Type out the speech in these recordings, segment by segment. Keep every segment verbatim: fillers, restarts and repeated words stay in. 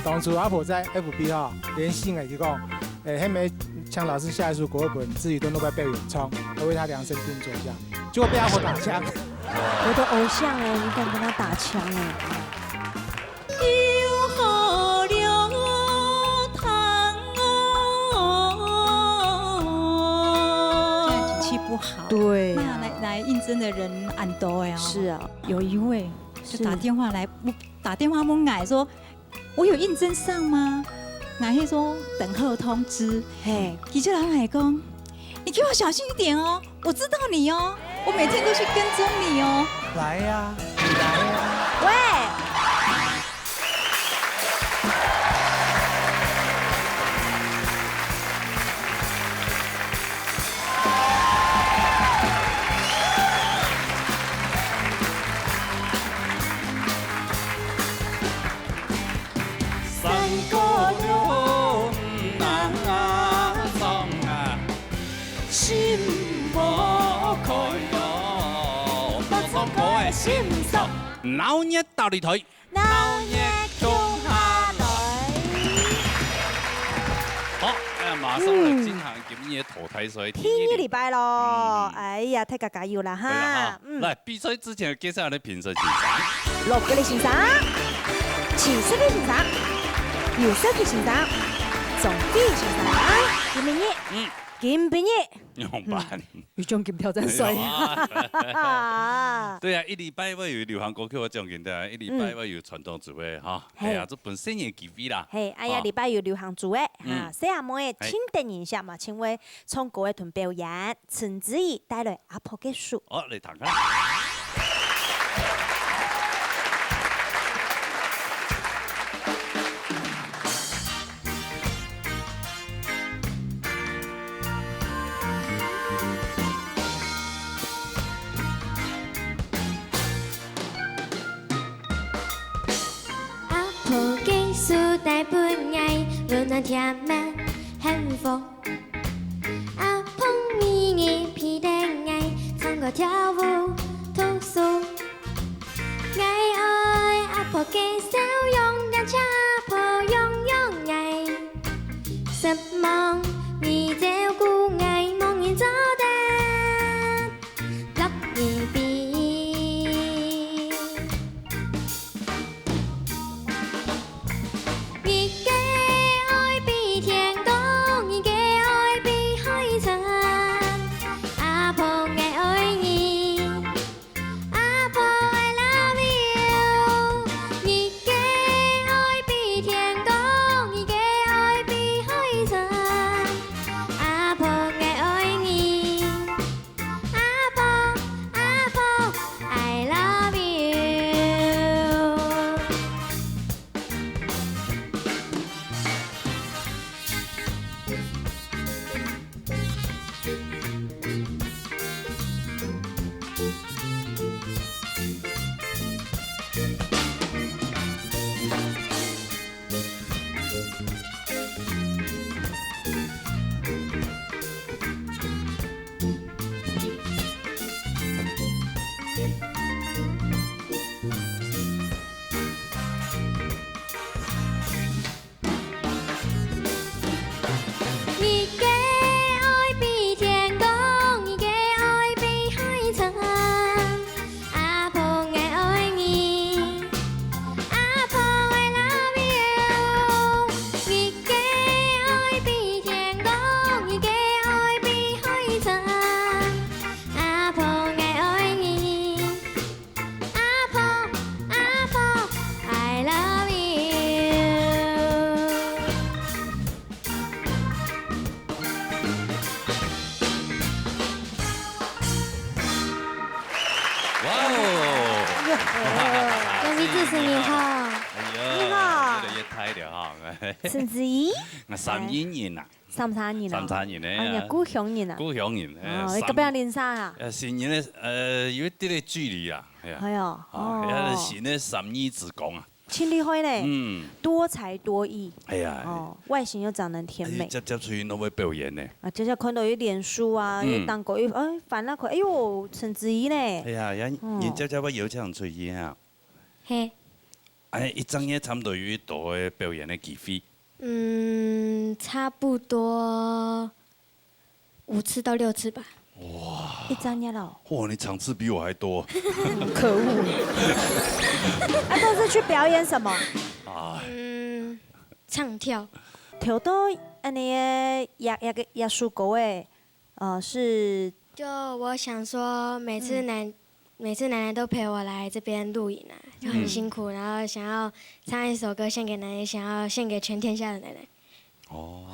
當初阿婆在F B吼，聯繫𠊎，佢講，欸，還沒請老師下一首歌本，自己都弄塊表演唱，要為他量身定做一下，結果被阿婆打槍。我的偶像欸，你敢跟他打槍欸？有好了，糖哦。现在景气不好，对啊。那来，来应征的人蛮多呀。是啊。有一位就打电话来，是。打电话问我说，我有应征上吗？然后说等候通知。嘿。佢就来讲，你给我小心一点哦，我知道你哦，我每天都去跟踪你哦。来呀，你来呀。喂。鬧熱大擂台。鬧熱共下來。好，哎呀，馬上來進行今日个淘汰賽。第二禮拜咯，嗯。哎呀，大家加油啦哈。對啦哈。嗯。來，比賽之前介紹下評審先生。六个先生，七十个先生，有色个先生，总体先生，金美女，嗯。金美女。 仰般？有獎金挑戰賽。哎呀。對啊，一禮拜會有流行歌曲个獎金，對啊，一禮拜會有傳統組合哈。嗯。嘿。哎呀，這本身也機會啦。嘿，哎呀，哈。禮拜有流行組合，嗯。哈，細阿妹个，嘿。親等一下嘛，請問唱歌个同表演，陳子怡帶來阿婆个手。好，來聽看。 阿婆个手帶分𠊎，溫暖甜蜜幸福。阿婆每日陪等𠊎，唱歌跳舞讀書。 𠊎愛阿婆个笑容，感謝阿婆養養𠊎。失望你照顧𠊎，無人做得落你飛。你个愛比天高，你个愛比海深。阿婆，𠊎愛你。 阿婆，I love you。你个愛比天高，你个愛比海深。阿婆，𠊎愛你。阿婆，阿婆，I love you。 你个愛比天高，你个愛比海深。阿婆，𠊎愛你。阿婆，I love you。你个愛比天高，你个愛比海深。阿婆，𠊎愛你。 阿婆，阿婆，I love you。哇哦！各位主持人好。哎呀，你好。越來越大了哈。陳子怡。𠊎三義人啊。 三義人啊？三義人个啊。哎呀，故鄉人啊。故鄉人，哎，哦，三，隔壁鄰舍啊？呃，新年个，呃，有一點个距離啊，哎呀。哎呀，啊，哦。也係新个三義之光啊。真厲害呢。嗯。多才多藝。哎呀。哦，外形又長得甜美。哎，接接出去都會表演呢。啊，接接看到有臉書啊，嗯。有當過，有，哎，翻那塊，哎喲，陳子怡呢。哎呀，人，嗯。人接接會邀請出去啊。嘿。哎，一隻月差不多有幾多个表演个機會？嗯，差不多五次到六次吧。一隻月哦。哇，你場次比我還多。可惡。啊，都是去表演什麼？啊。嗯，唱跳。跳到恁呢个耶，耶，耶穌歌个，呃，是就我想說，每次奶，每次奶奶都陪我來這邊露營啊，就很辛苦，然後想要唱一首歌獻給奶奶，想要獻給全天下的奶奶。哦，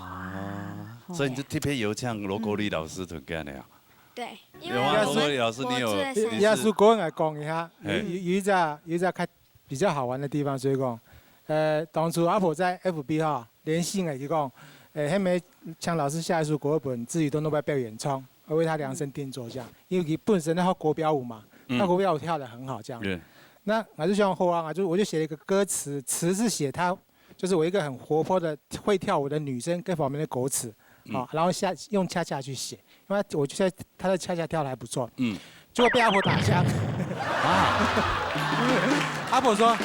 所以你就特別有請羅國立老師同佢恁樣啊？對，因為有啊，羅國立老師，你有，我住在山上。你是，耶穌歌，我來講一下，有，嘿。有，有一隻，有一隻較比較好玩的地方，所以講，呃，當初阿婆在F B哈，聯繫𠊎，佢講，呃，還沒請老師下一首歌本，自己都弄來表演唱，我為他量身定做這樣，因為佢本身那套國標舞嘛，嗯。他國標舞跳得很好這樣。對。那我就想，好啊，我就，我就寫了一個歌詞，詞是寫他，就是我一個很活潑的會跳舞的女生各方面的歌詞，嗯。啊，然後下，用恰恰去寫，因為我覺得他的恰恰跳得還不錯。嗯。 就會被阿婆打槍。啊。阿婆說：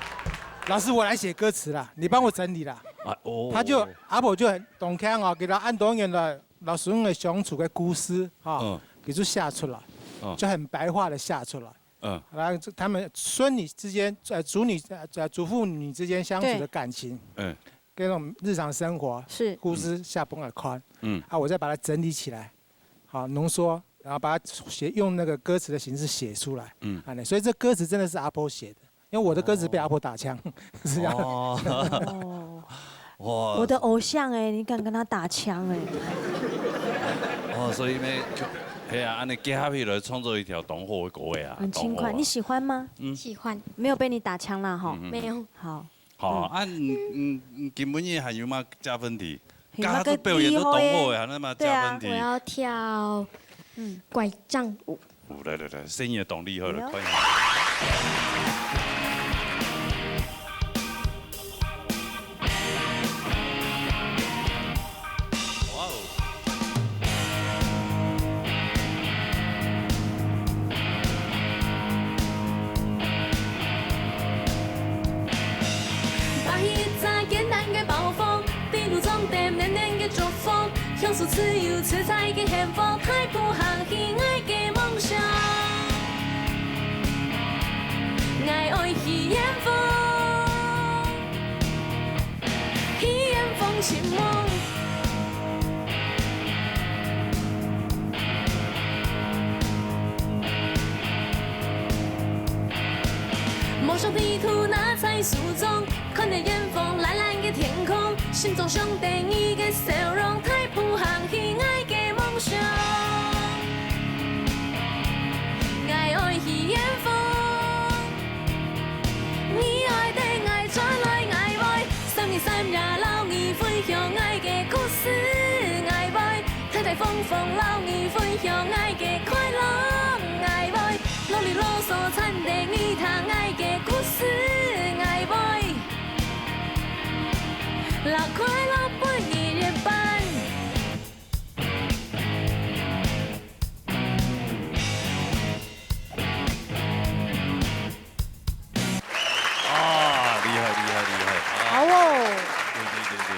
「老師，我來寫歌詞啦，你幫我整理啦。」啊，哦。他就，阿婆就很懂聽哦，給他按多年的老師的相處的故事哈，嗯。給就寫出來，嗯。就很白話的寫出來。嗯。然後他們孫女之間，呃，祖女，呃，祖父女之間相處的感情，對。嗯。跟那種日常生活是。故事寫分𠊎看，嗯。啊，我再把它整理起來。 好，濃縮，然後把它寫，用那個歌詞的形式寫出來。嗯。啊，所以這歌詞真的是阿婆寫的，因為我的歌詞被阿婆打槍，是這樣。哦。哦。哇。我的偶像哎，你敢跟他打槍哎？哦，所以呢，就，嘿啊，恁呢結合起來創作一條當好个歌个啊，很輕快，當好啊。你喜歡嗎？嗯。喜歡。沒有被你打槍啦哈？嗯。沒有。好。 好，嗯。啊，你，你，你今晡日還有麼个加分題？還有麼个加分表演都當好个，厲害个。還有麼个加分題？對啊。我要跳，嗯。拐杖舞。哦，來來來，聲音也當厲害了，哎喲。快點。哇哦！ 拔起一隻簡單个包袱，底肚裝點暖暖个祝福，享受自由自在个幸福，大步行去𠊎个夢想。𠊎愛去遠方，去遠方尋夢。 無想地圖拿在手中，看著遠方藍藍个天空，心中想著你个笑容，大步行去𠊎个夢想。𠊎愛去遠方，你愛等𠊎轉來𠊎會三日三夜摎你分享𠊎个故事，𠊎會大大方方摎你分享𠊎个快樂，𠊎會囉哩囉嗦纏等你聽𠊎个故事，𠊎會摎快樂分你一半。 啊，厲害，厲害，厲害！啊，好哦。對，對，對，對。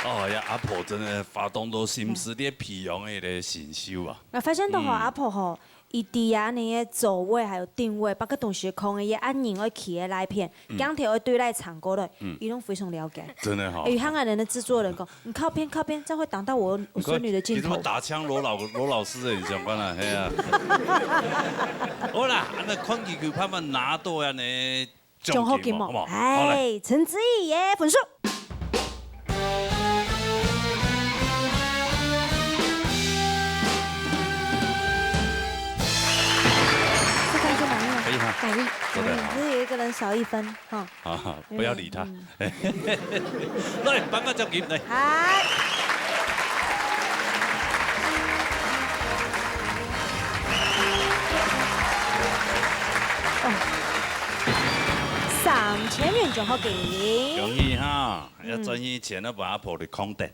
哦呀，阿婆真的花當多心思在培養你个新秀啊。𠊎發現到吼，嗯。阿婆吼，佢知啊，你个座位還有定位，包括同時空个，佢个人愛企个哪片，嗯。鏡頭愛對哪長過來，嗯。佢攏非常了解。真的吼。欸，有像俺們的製作人講， 你靠邊，靠邊，這樣會擋到我，我孫女的鏡頭。你看，你怎麼打槍羅老，羅老師的，你想看啊？嘿啊。好啦，那看佢有辦法拿到恁呢獎金嘛，獎學金嘛。好不好？好，來。欸，陳子怡耶，分數。這分數滿意嗎？可以哈。滿意。做得好。滿意，只是有一個人少一分，哈。 啊，不要理他。嗯，嗯。來，頒發獎金，來。好。哦，三千元獎學金。恭喜哈，嗯。愛轉去前，愛分阿婆个空等，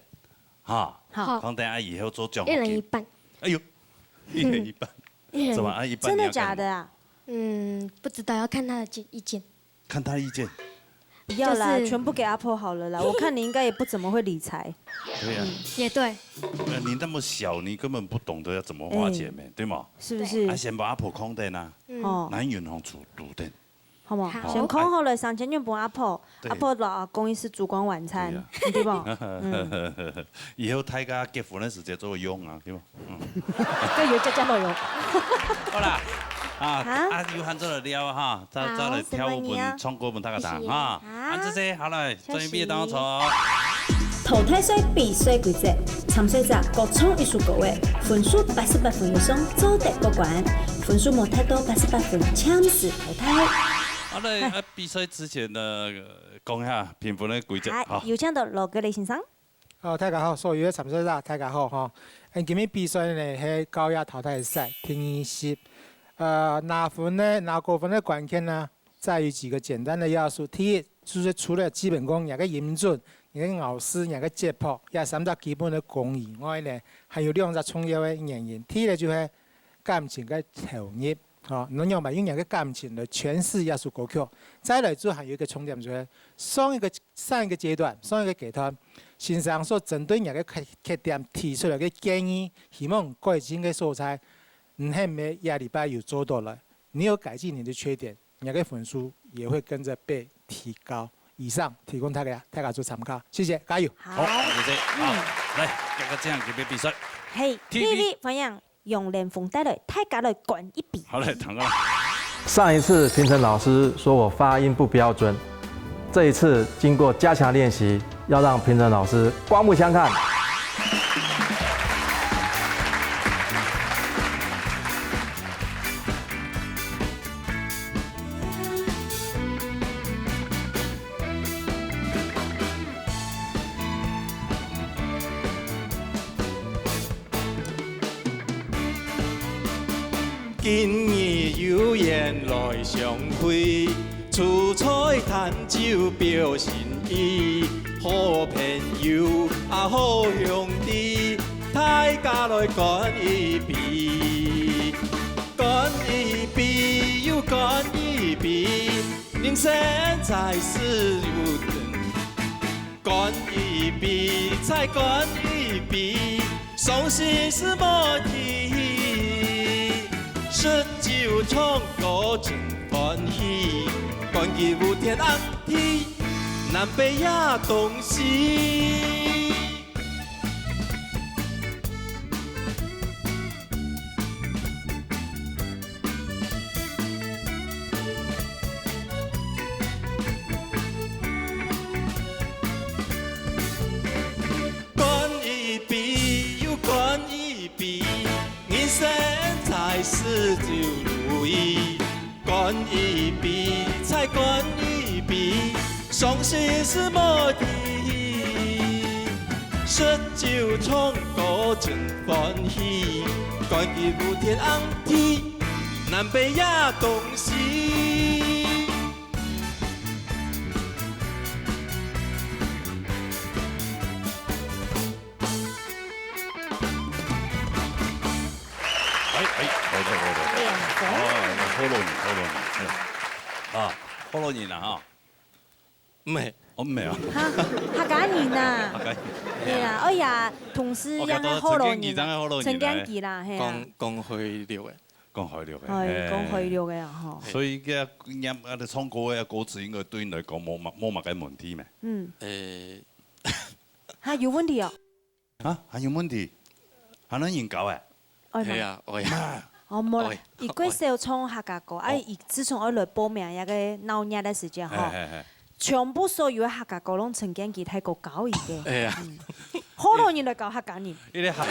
哈。好。空等啊，以後做獎學金。一人一半。哎喲，一人一半。一人一半。怎麼啊？一半你要幹嘛？真的假的啊？嗯，不知道，要看他的意見。 看他意見。不要啦，就是全部给阿婆好了啦。我看你应该也不怎么会理财，对呀，也对。呃，你那么小，你根本不懂得要怎么花钱嘛，哎，对吗？是不是？啊，先把阿婆空等啊，哦，拿银行出独等。好吗？好。先空好了三千元分阿婆，对。阿婆老阿公也是烛光晚餐，对呀。对吧？嗯。以后大家结婚的时节做用啊，对吧？嗯。这有家家都有。好啦，啊，啊？啊，有閒再來聊哈，再，好，再來跳舞分，什麼呢？唱歌分大家聽哈。是，啊，好。這些好了，謝謝。準備當中。淘汰賽比賽規則，參賽者各唱一首歌仔，分數八十八分以上做得過關，分數無達到八十八分，暫時淘汰。好嘞，好。啊，比賽之前呢，呃，講一下評分的規則，好，好。有請到羅格雷先生。 好，大家好，所有的參賽者，大家好吼。嗯，今日比賽呢，係高壓淘汰賽，第二十。呃，拿分呢，拿高分的關鍵呢，在於幾個簡單的要素。第一，就是除了基本功，你个音準、你个咬字、你个節拍，這三隻基本的功以外呢，還有兩隻重要的原因。第一呢，就係感情个投入，吼，你仰般用你个感情來詮釋這首歌曲。再來，就還有一個重點，就係上一個 上一個階段，上一個階段，先生所針對你个缺，缺點提出來个建議，希望改進个所在，你係毋係這禮拜有做到了？你有改進你的缺點，你个分數也會跟著被提高。以上提供大家，大家做參考，謝謝，加油！好，好，謝謝。好，嗯。來，這個這樣準備比賽。嘿，T V。T V，歡迎。 楊連峰帶來，大家來乾一杯。好嘞，糖啊。上一次評審老師說我發音不標準，這一次經過加強練習，要讓評審老師刮目相看。 今日有緣來相會，出菜嘆酒表心意，好朋友啊好兄弟，大家來乾一杯。乾一杯又乾一杯，人生在世有長 乾一杯，再乾一杯，傷心事莫提。食酒唱歌真歡喜，乾佢烏天暗地，南北也東西。 乾一杯又乾一杯，人生在世就如意。乾一杯，再乾一杯，傷心事莫提。食酒唱歌真歡喜，乾佢烏天暗地，南北也東西。 哎，哎，好，好，好，好。練功。哦，好多人，好多人，嗯。啊，好多人啊，哈。毋係。哦，毋係啊。哈，客家人啊。客家人。係啊，哎呀，同事樣个好多人啊。哦，陳建奇樣个好多人啊。陳建奇啦，係啊。講，講海陸个。講海陸个，係，嘿。講海陸个啊，吼。所以个念，啊，唱歌个歌詞應該對你來講，無麼，無麼个問題咩？嗯。誒。哈，有問題哦。 啊，還有問題？還能人教誒？愛嗎？係啊，愛啊。哦，無啦，愛，佢過少唱客家歌，啊，哦。佢自從愛來報名該個鬧熱个時節吼，嘿，嘿，嘿。全部所有个客家歌攏陳建奇大哥教佢个。係啊。嗯。好多人來教客家人。一個客家。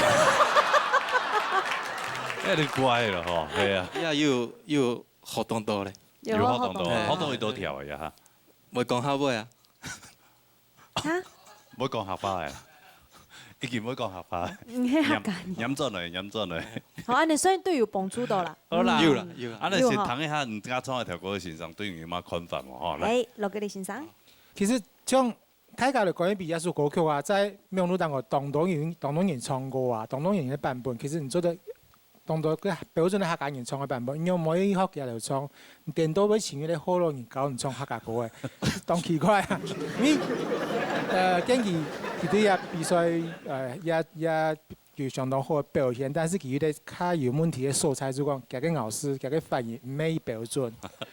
哎，你乖了吼，係啊。呀，又，又學當多咧。有學當多，有學當多。學到幾多條呀？會講客話啊。 哈？毋會講客話誒，已經毋會講客話誒。嗯，係客家人。唸，唸轉來，唸轉來。好，恁樣算對有幫助到啦。好啦。嗯。有啦，有啦。恁樣先聽一下，你自家唱一條歌个先生，對你有麼看法無？吼，來。哎，羅格里先生。其實像大家來講，比這首歌曲啊，在網路當中當多人，當多人唱過啊，當多人个版本，其實你做得當多个標準个客家人唱个版本，你又無去學佢兜唱，顛倒會成為咧學老人教你唱客家歌个，當奇怪啊！因為，呃，根據佢對這比賽，呃，也也有相當好个表現，但是佢有兜較有問題个所在，就講佢个咬字、佢个發音毋係標準，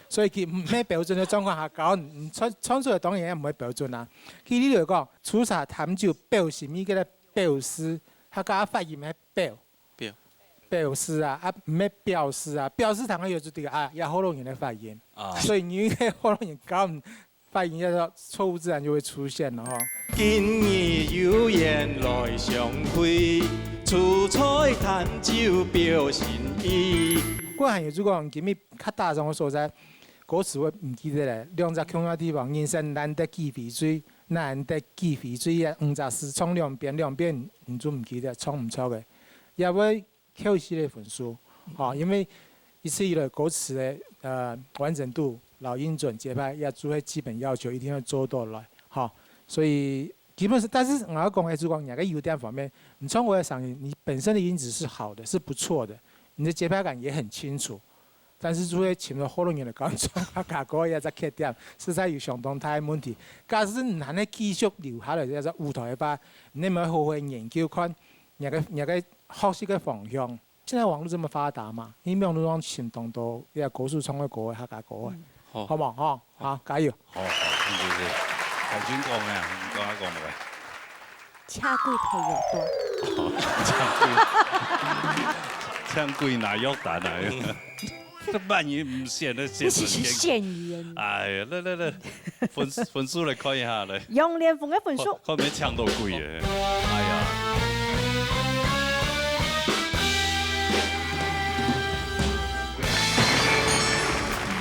所以佢毋係標準个狀況下教你，你唱唱出來當然也毋會標準啊。舉例來講，粗茶淡酒表示麼个咧？表示，客家發音係表。 表。表示啊，啊，毋係表示啊，表示通常有就對啊，也學老人个發音。啊。所以你應該學老人教，發音要錯誤自然就會出現了吼。今日有緣來相會，粗菜淡酒表心意。我還有就講，今日較打爽个所在，歌詞會毋記得咧，兩隻共樣个地方，人生難得幾回醉，難得幾回醉啊，五隻字唱兩遍，兩遍你就毋記得，唱毋著个。 也會扣一息个分數，吼，因為一直以來歌詞个，呃，完整度、摎音準、節拍，也就係基本要求，一定要做到來，吼。所以基本上，但是𠊎要講个係講，你个優點方面，你唱歌个聲音，你本身的音質是好的，是不錯的，你的節拍感也很清楚，但是就會尋到喉嚨有點高，唱客家歌也係缺點，實在有相當大个問題。假使你還係繼續留下來，在舞台个話，你有沒有好好研究看， 你个，你个學習个方向。現在網路這麼發達嘛，你網路上尋當多，也歌手唱个歌，客家歌个，嗯。好。好無？吼，好，加油！好，好，謝謝。海軍講个啊，你講下講个。車貴頭又大。哦，車貴，車貴哪有單啊？ 這萬一毋選，那選這是選議員。哎呀，來來來，分分數來看一下來。楊連峰个分數。看，看有沒有搶到貴个。哎呀。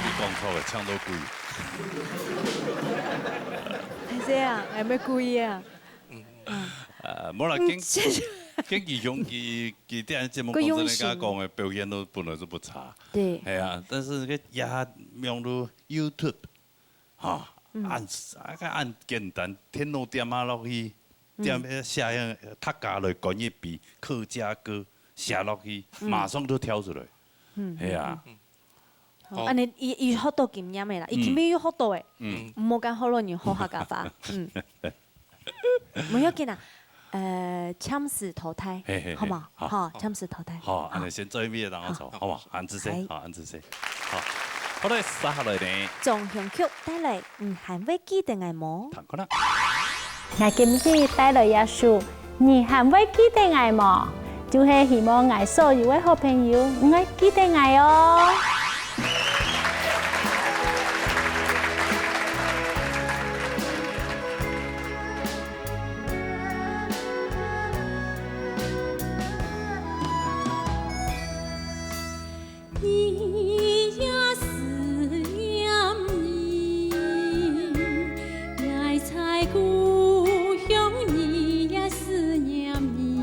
你講錯了，搶到貴。係這樣，還沒貴啊。 呃，無啦，嗯，根，這，根據上佢，佢在節目當中个，佢用心。佢講个表現都本來就不差。對。係啊，但是个也網路YouTube，哈，嗯。按，啊，按簡單，電腦點下落去，嗯。點下寫个客家來管一筆，客家歌寫落去，嗯。馬上就跳出來。嗯，係啊。嗯，嗯。 哦，哦。恁呢，佢，佢學到經驗个啦，佢今晡日又學到个，嗯。毋好講學老人學客家話，嗯。無要緊啊，呃，暫時淘汰，嘿，嘿，嘿，好無？好。好，暫時淘汰。好，恁呢先做一遍，然後走，好。好無？恁仔細，哎。好，恁仔細。好，好嘞，接下來呢？張雄菊帶來，你還會記得𠊎無？聽看啊。 𠊎今日帶來這首，你還會記得𠊎無？就係希望𠊎所有个好朋友，你愛記得𠊎哦。 你也思念你，𠊎在故鄉，你也思念你，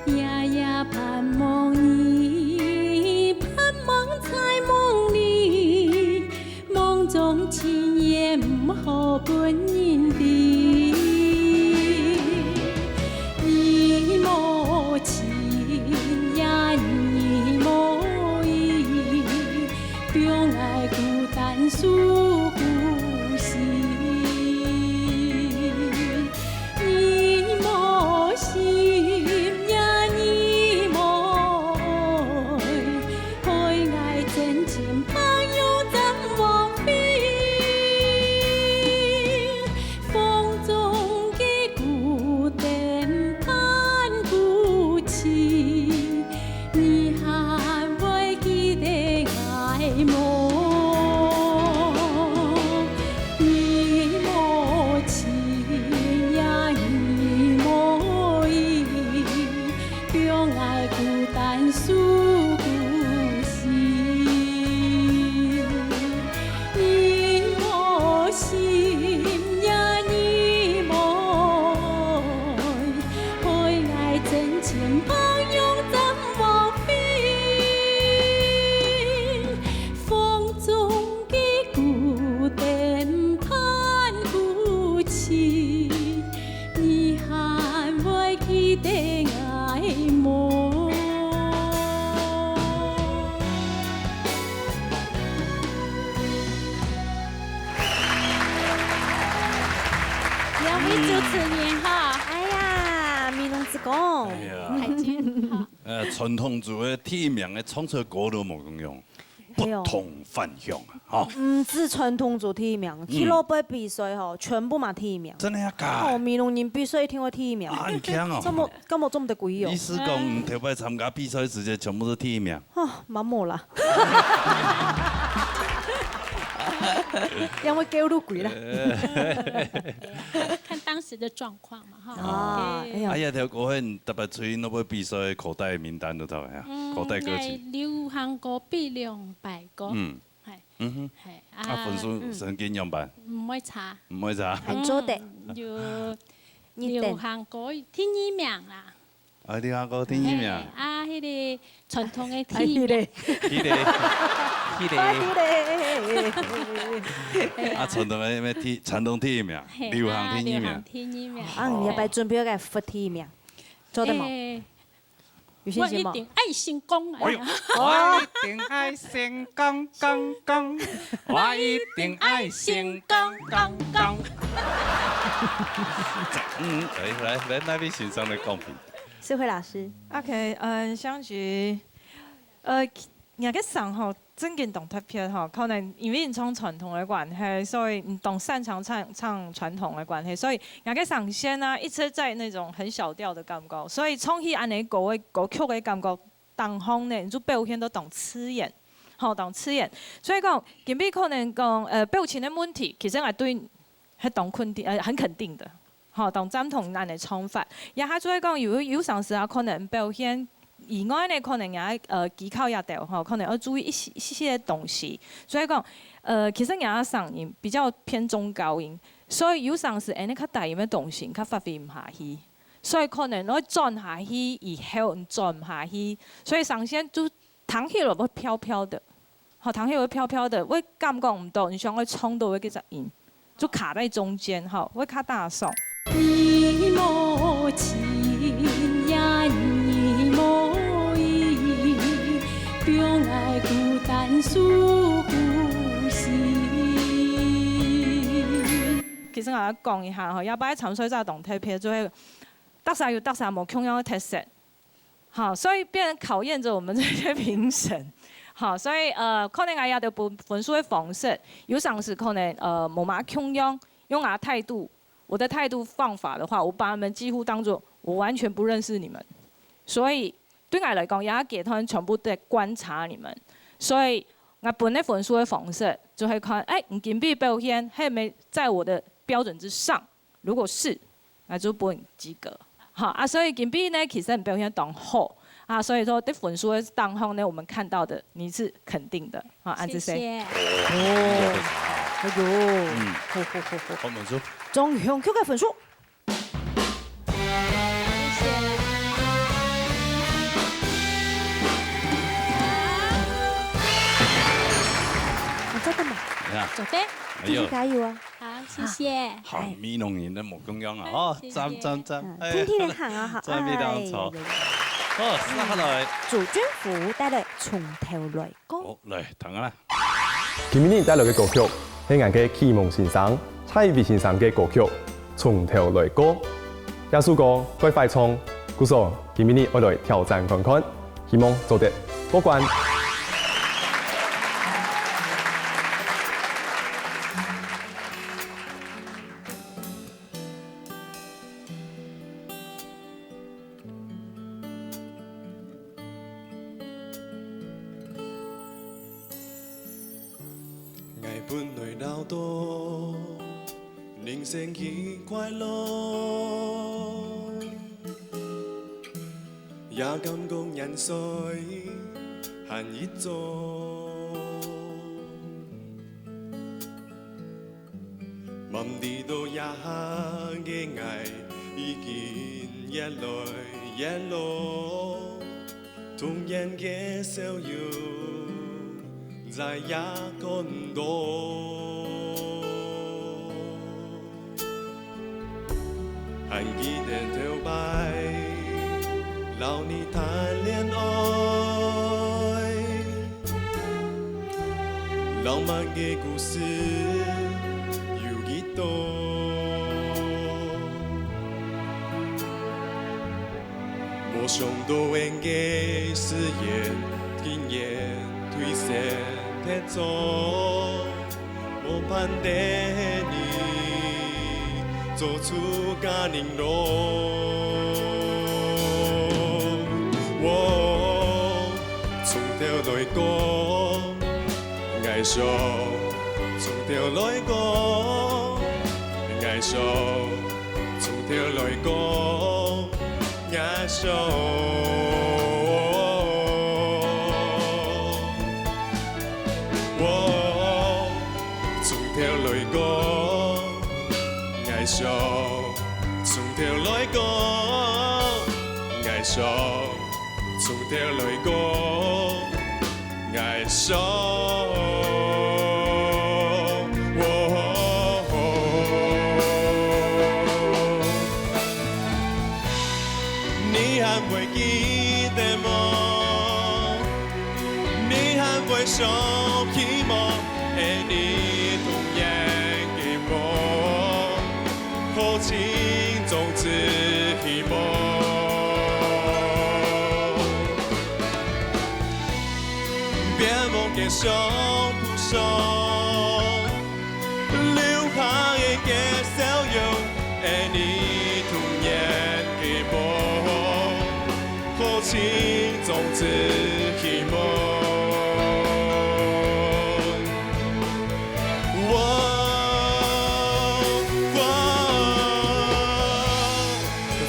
夜夜盼望你，盼望在夢裡， 夢中情也毋好分人知。你無情也你無意，放𠊎孤單思故鄉。 你無心也你無愛，害𠊎真情白玉怎枉費？風中个孤燈伴孤寂，你還會記得𠊎無？女主持人哈。哎呀，美濃之光。哎呀，海軍哈。呃，傳統組个第一名个唱出來歌都無共樣，不同凡響啊，哈。毋止傳統組第一名，嗯。去外背比賽吼，全部嘛第一名。真的呀，假的？哦，美濃人比賽一定會第一名。啊，你聽哦。這麼，這麼，這麼的貴哦。意思講，嗯，頭擺參加比賽時節全部是第一名。啊，蠻無啦。因為叫路貴啦。看當時的狀況嘛，哈。啊，對。哎呀。哎呀，條歌很特別，出去外背比賽口袋名單都在啊，嗯，口袋歌曲。哎，流行歌比兩百個。嗯。係。嗯哼。係，啊，啊，分數成績樣般？毋會差。毋會差。還做得。嗯，有，你等。流行歌第二名啦。 啊，你看過第二名。嘿，啊，彼个傳統的第一名。啊，彼个。彼个，彼个。啊，彼个。啊，傳統的咩第，傳統第一名，嘿，流行第二名。啊，流行第二名。啊，你要不要準備个第一名，做得無？嘿。有信心無？我一定愛成功啊。哎喲，我一定愛成功，功，功。我一定愛成功，功，功。嗯，來，來，來，那位先生來講評。 思慧老師。OK，嗯，想起，呃，𠊎个聲吼，真經當特別吼，可能因為你唱傳統个關係，所以你當擅長唱，唱傳統个關係，所以𠊎个聲線啊，一直在那種很小調的感覺，所以唱起恁樣歌个，歌曲个感覺當中呢，你就表現到當自然，吼，當自然。所以講，今晡可能講，呃，表情个問題，其實𠊎對 係當肯定，呃，很肯定的。吼，當贊同恁樣个唱法。也下就係講有，有常時啊，可能表現以外呢，可能也，呃，技巧也得，吼，可能要注意一些，一些个東西。所以講，呃，其實𠊎个聲音比較偏中高音，所以有常時，哎，該較低音个東西，較發揮毋下去。所以可能會轉下去，以後轉毋下去。所以聲線就聽起來會飄飄的。 好，聽起來會飄飄的，會感覺毋到，你想愛唱到个該隻音，就卡在中間，吼，會較打爽。你無親呀，你無依，放𠊎孤單思故鄉。其實𠊎講一下吼，這擺參賽者當特別，就係逐儕有逐儕無共樣个特色。 好，所以變成考驗著我們這些評審。好，所以，呃，可能𠊎這兜分，分數个方式，有常時可能，呃，無麼共樣，用𠊎態度，我的態度放法的話，我把你們幾乎當作我完全不認識你們。所以，對𠊎來講，這階段全部在觀察你們。所以，𠊎分个分數个方式，就會看，哎，你今晡日表現，係毋係在我的標準之上？ 如果是，那就分及格。好，啊，所以今晡日呢，其實你表現當好啊，所以說在分數个當中呢，我們看到的你是肯定的。好，恁仔細。謝謝。哦，哎喲，嗯。好，好，好，好。好，滿足。鍾祥菊个分數。謝謝。你在幹嘛？呀。準備。哎喲。繼續加油啊！ 好，謝謝。好，美濃人个無共樣啊，哦，謝謝。讚，讚，讚，嗯，哎，天天來行啊，好，讚，非常好。哎，好，接下來。朱俊福帶來從頭來過。好，來，聽啊。今晡日帶來个歌曲係𠊎个啟蒙先生蔡依維先生个歌曲《從頭來過》。這首歌蓋會唱，故所今晡日愛來挑戰看看。 希望做得過關。𠊎本來恅著人生已快樂， 也感覺年歲還已早。毋知道這下个𠊎已經越來越老，童年个笑容 再也看毋到。還記得頭擺摎你談戀愛，浪漫个故事有幾多？上到恩个誓言，今年推升得做，我盼得你做出家人咯。我从头来讲，爱上，从头来讲，爱上。 从头来讲，也想。我从头来讲，也想。从头来讲，也想。从头来讲，也想。 你还会记得无？你还会想起无？爱你童年个梦，好像种子希望。别忘记伤口上 留下个笑容，爱你童年个梦，好像种子希望。我，我，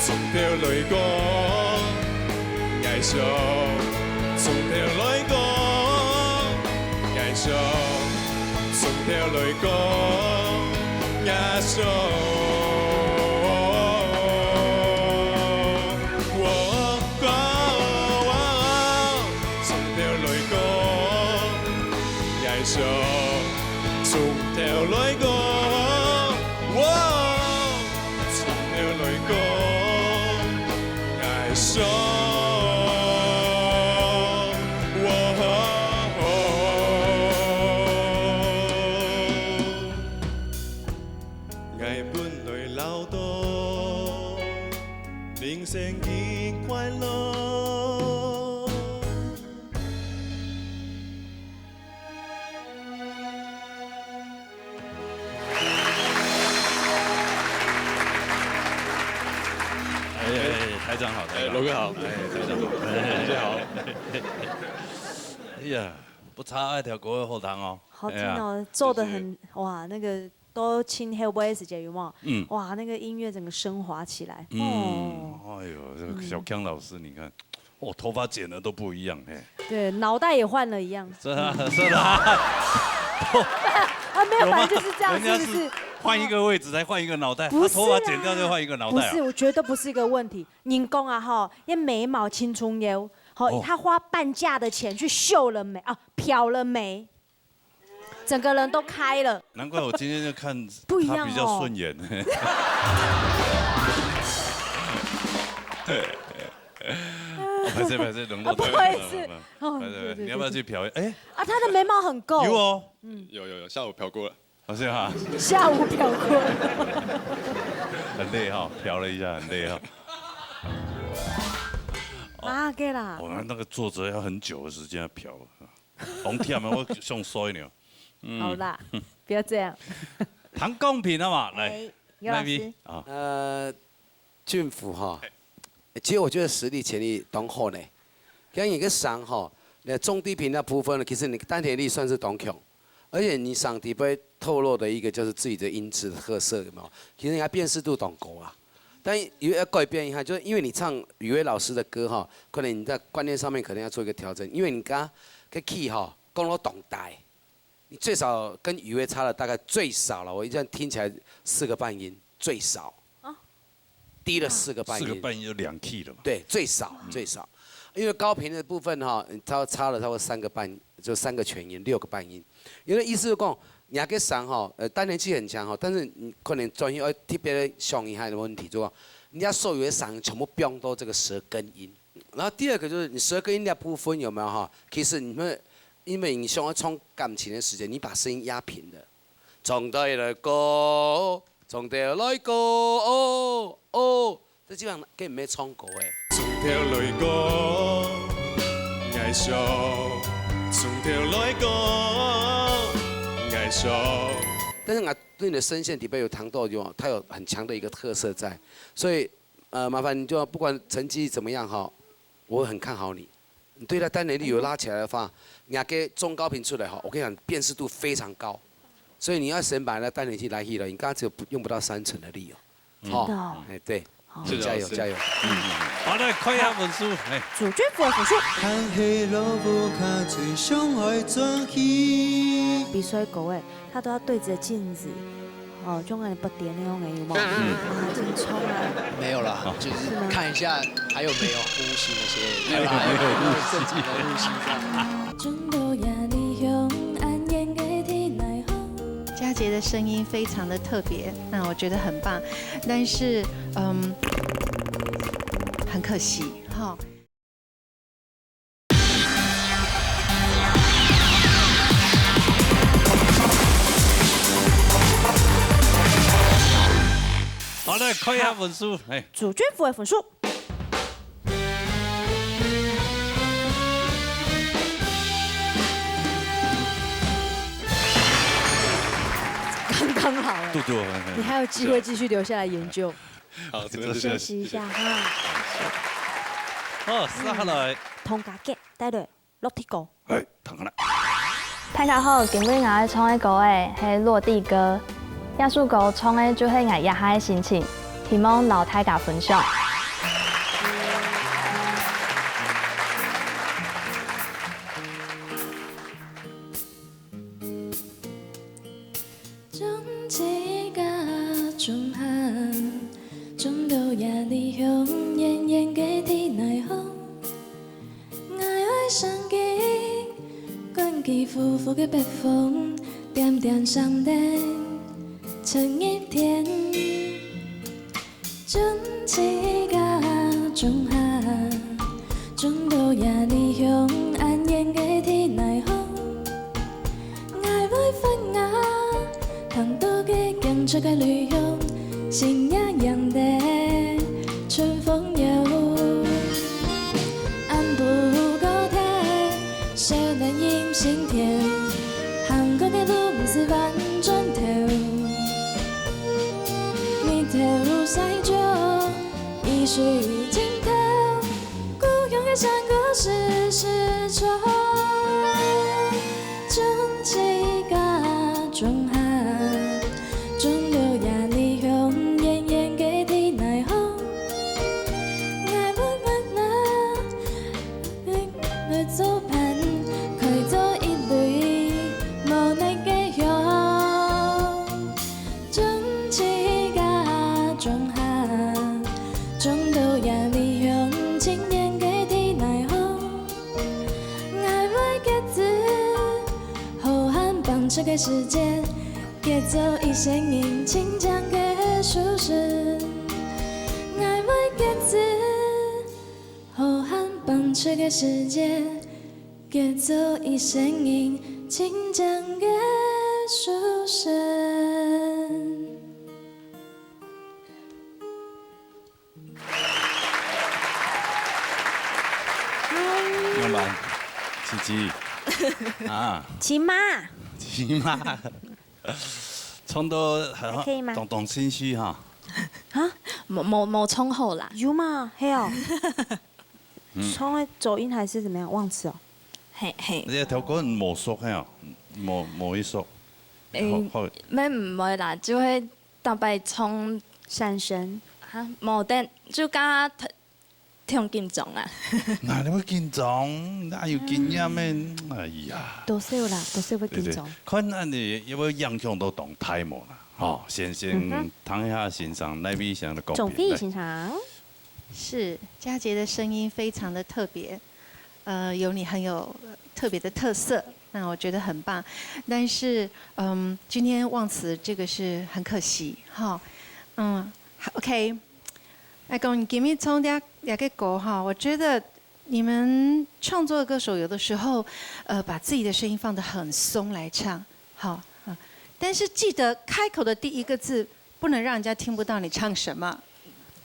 从头来讲，爱上，从头来讲，爱上。 从头来讲，也想。我，我，我，从头来讲，也想。从头来讲，我，从头来讲。 爱上我。爱本来老多，人生真快乐。 哎，哎，哎，台长好，台长好。哎，龙哥好。哎，台长好。大家好。哎呀，不差那条狗肉后堂哦。好听哦，哎呀，做得很，就是哇，那个都清黑不会时间有没有？嗯。哇，那个音乐整个升华起来。嗯，哦。哎呦，这个小江老师，你看，哦，头发剪的都不一样，嘿。对，脑袋也换了一样。是啊，是啊。啊，没有，有吗？反正就是这样，人家是不是？是换一个位置才换一个脑袋，不是啊。他头发剪掉就换一个脑袋啊。不是，我觉得不是一个问题。人讲啊，吼，因为眉毛青春油，吼，哦。他花半价的钱去秀了眉，啊，漂了眉，整个人都开了。难怪我今天就看不一样哦。他比较顺眼。哦，抱歉，抱歉，冷落他了。啊，不好意思。哦，抱歉，抱歉，对，对，你要不要去漂一？哎。啊，他的眉毛很够。有哦。有，有，有，下午漂过了。好像啊。下午漂过。很累哈，漂了一下，很累哈。啊，对啦。哦，那个作者要很久的时间要漂。 红天嘛，我上衰呢。嗯。好啦，不要这样。谈公平好嘛，来，哎，尤老师。那边啊。呃，俊福哈，其实我觉得实力、潜力当好呢。像你个上哈，那中低频那部分呢，其实你单田力算是当强，而且你上底背透露的一个就是自己的音质的特色，有没有？其实你还辨识度当高啊。但有要改变一下，就是因为你唱雨薇老师的歌哈，可能你在观念上面可能要做一个调整，因为你刚刚个 key 哈，讲到当大，你最少跟雨薇差了大概最少了，我一样听起来四个半音最少，啊。低了四个半音。四个半音就两 key 了嘛。对，最少，嗯。最少，因为高频的部分哈，你差，差了差不多三个半，就三个全音，六个半音。有的意思是讲，你那个上哈，呃，单田气很强哈，但是你可能专业要特别的想一下的问题，就讲人家所有的上全部标到这个舌根音。 然后第二个就是你舌根音的部分有没有哈？其实你们因为你想要唱感情的时间，你把声音压平了，唱得来个，唱得来个，哦哦，这基本上跟你没唱过哎。唱頭來過，愛想，從頭來過，愛想。但是我对你的声线底背有谈到有，它有很强的一个特色在，所以呃，麻烦你就不管成绩怎么样哈，我很看好你。你对他单旋律有拉起来的话，你拿个中高频出来哈，我跟你讲，辨识度非常高，所以你要先把那单旋律拉起来，你刚刚只有不用不到三成的力哦。真的哦哎，对，好加油加油。好，来看一下分数，哎，主君符的分数。行去路無較最想愛轉去。比賽過誒，他都要對着鏡子，哦，就跟你不点那种有没有？啊，真冲啊！没有啦，就是看一下还有没有呼吸那些，没有啦，正常的呼吸这样。 中途也你向安然个天来風。佳杰的声音非常的特别，那我觉得很棒，但是嗯，很可惜哈。好，来看一下分数，哎，主君符的分数。刚刚好了，嘟嘟，你还有机会继续留下来研究。好，这个是休息一下哈。好，接下来同家姐带来落地歌。哎，等下来。大家好，今日𠊎愛唱个歌仔係《落地歌》，這首歌唱个就係𠊎這下个心情，希望摎大家分享。 種一个種下，種到夜裡向遠遠个天來風。𠊎會想起，捲起呼呼个北風，點點閃電，出入天。 種一个種下，種到夜裡向安然个天來風。𠊎會發芽，行到个行出个路向，新芽秧得春風搖。暗晡高鐵，少年人心田，行過个路毋使翻轉頭。 日頭曬著，雨水浸透，故鄉个山歌時時唱。種一个種下，種到夜裡向遠遠个天來風。𠊎會發芽，會做伴，開做一蕊無奈个香。 種一个種下，種到夜裡向清遠个天來風。𠊎會結子，好漢放出个時節，結做一生人親像个書生。𠊎會結子，好漢放出个時節， 結做一生人親像个書生。仰般？琪琪啊，起码起码唱到还可以吗当当心虚哈。啊，无无无冲好啦。有嘛，嘿哦，唱个走音还是怎么样？忘词哦。嘿嘿，你个头骨无熟嘿哦，无无一熟。诶，好，没唔会啦，就会大概冲闪神。啊，无得就刚刚忒紧张啊。哪里会紧张？哪有经验咩？哎呀，多少啦，多少会对对紧张。，看恁你有没有影响到动态无啦？哦，先先听一下欣赏，哪位先来讲评。总费欣赏。是，佳杰的声音非常的特别，呃，有你很有特别的特色，那我觉得很棒。但是，嗯，今天忘词这个是很可惜哈，嗯，OK，来讲今日唱这这个歌哈，我觉得你们创作歌手有的时候，呃，把自己的声音放得很松来唱，好啊，但是记得开口的第一个字不能让人家听不到你唱什么。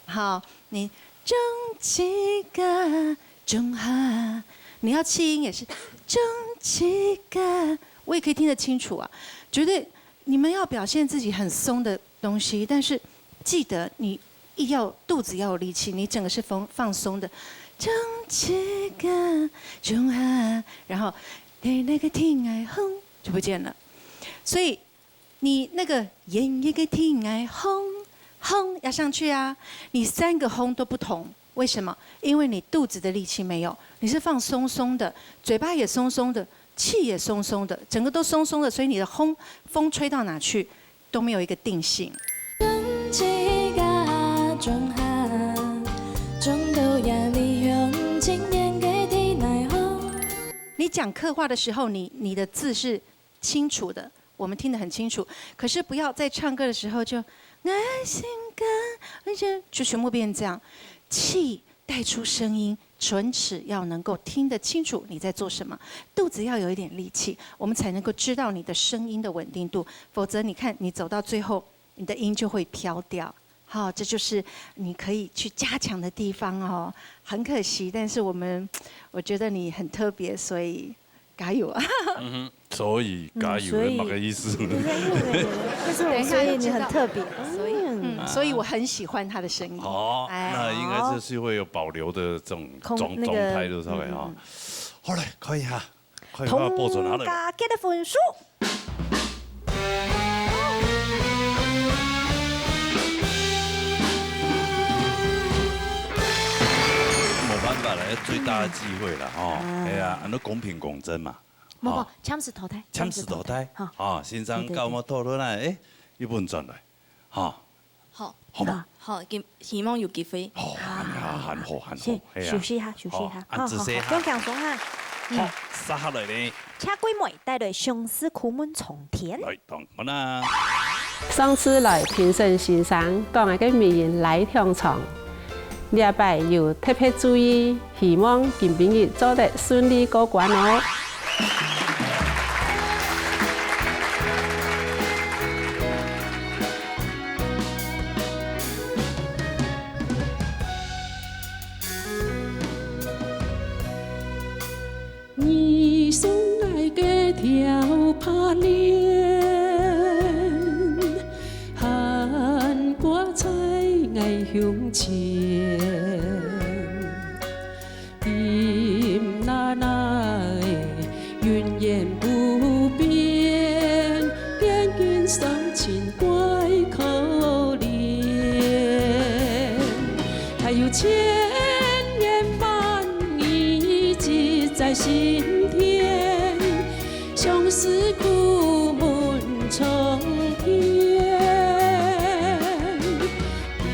好，你中七个中下，你要气音也是中七个，我也可以听得清楚啊。绝对你们要表现自己很松的东西，但是记得你一要肚子要有力气，你整个是放放松的。中七个中下，然后对那个天爱风就不见了。所以你那个演一个天爱风，风要上去啊，你三个风都不同。为什么？因为你肚子的力气没有，你是放松松的，嘴巴也松松的，气也松松的，整个都松松的，所以你的风风吹到哪去都没有一个定性。中七个中下，中到夜里向青年个天来风。你讲客话的时候，你你的字是清楚的，我们听得很清楚。可是不要在唱歌的时候就爱心歌，而且就全部变这样，气带出声音，唇齿要能够听得清楚你在做什么，肚子要有一点力气，我们才能够知道你的声音的稳定度。否则，你看，你走到最后，你的音就会飘掉。好，这就是你可以去加强的地方哦。很可惜，但是我们，我觉得你很特别，所以加油啊！所以加油，嗯所以么个意思？就是因为，就是我，等一下所以你就知道很特别。所以，嗯嗯，所以我很喜欢他的声音。哦，哎那应该就是会有保留的这种空状状那个态，就稍微哈嗯。好嘞，看一下，看一下播出哪里。同家结的分数。没办法了，要最大的机会了哈。嗯哎呀，那公平公正嘛。不不好，抢死淘汰，抢死淘汰。哈，啊，先生对对教我讨论啊，哎，一分转来，哈，好，好吗？好，希希望有机会。好，很好，很好，很好先，哎呀休息一下，休息一下，好，恁仔细哈不用讲松哈。好，接下来呢，请贵妹带来相思苦闷长篇。来，当我啦。上次來評審先生講个美音來暢唱，這擺有特別注意，希望今晡日做得順利過關哦。你送来个条帕链，还挂在爱胸前。金娜娜的永远不变，眼睛上情怪可怜。还有千言万语记在心田，相思苦闷长篇。第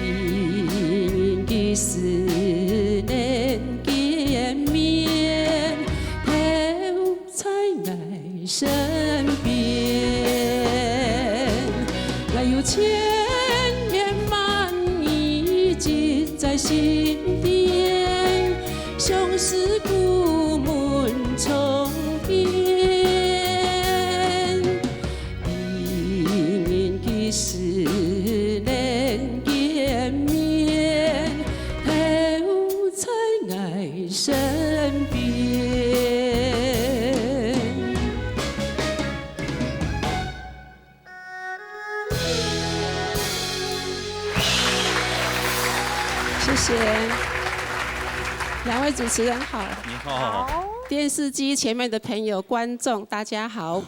一个思念见面，头在爱身边。还有千言万语记在心田，相思苦闷长篇。第一个思念见面，头在爱身边。谢谢。两位主持人好，你好。电视机前面的朋友、观众，大家好。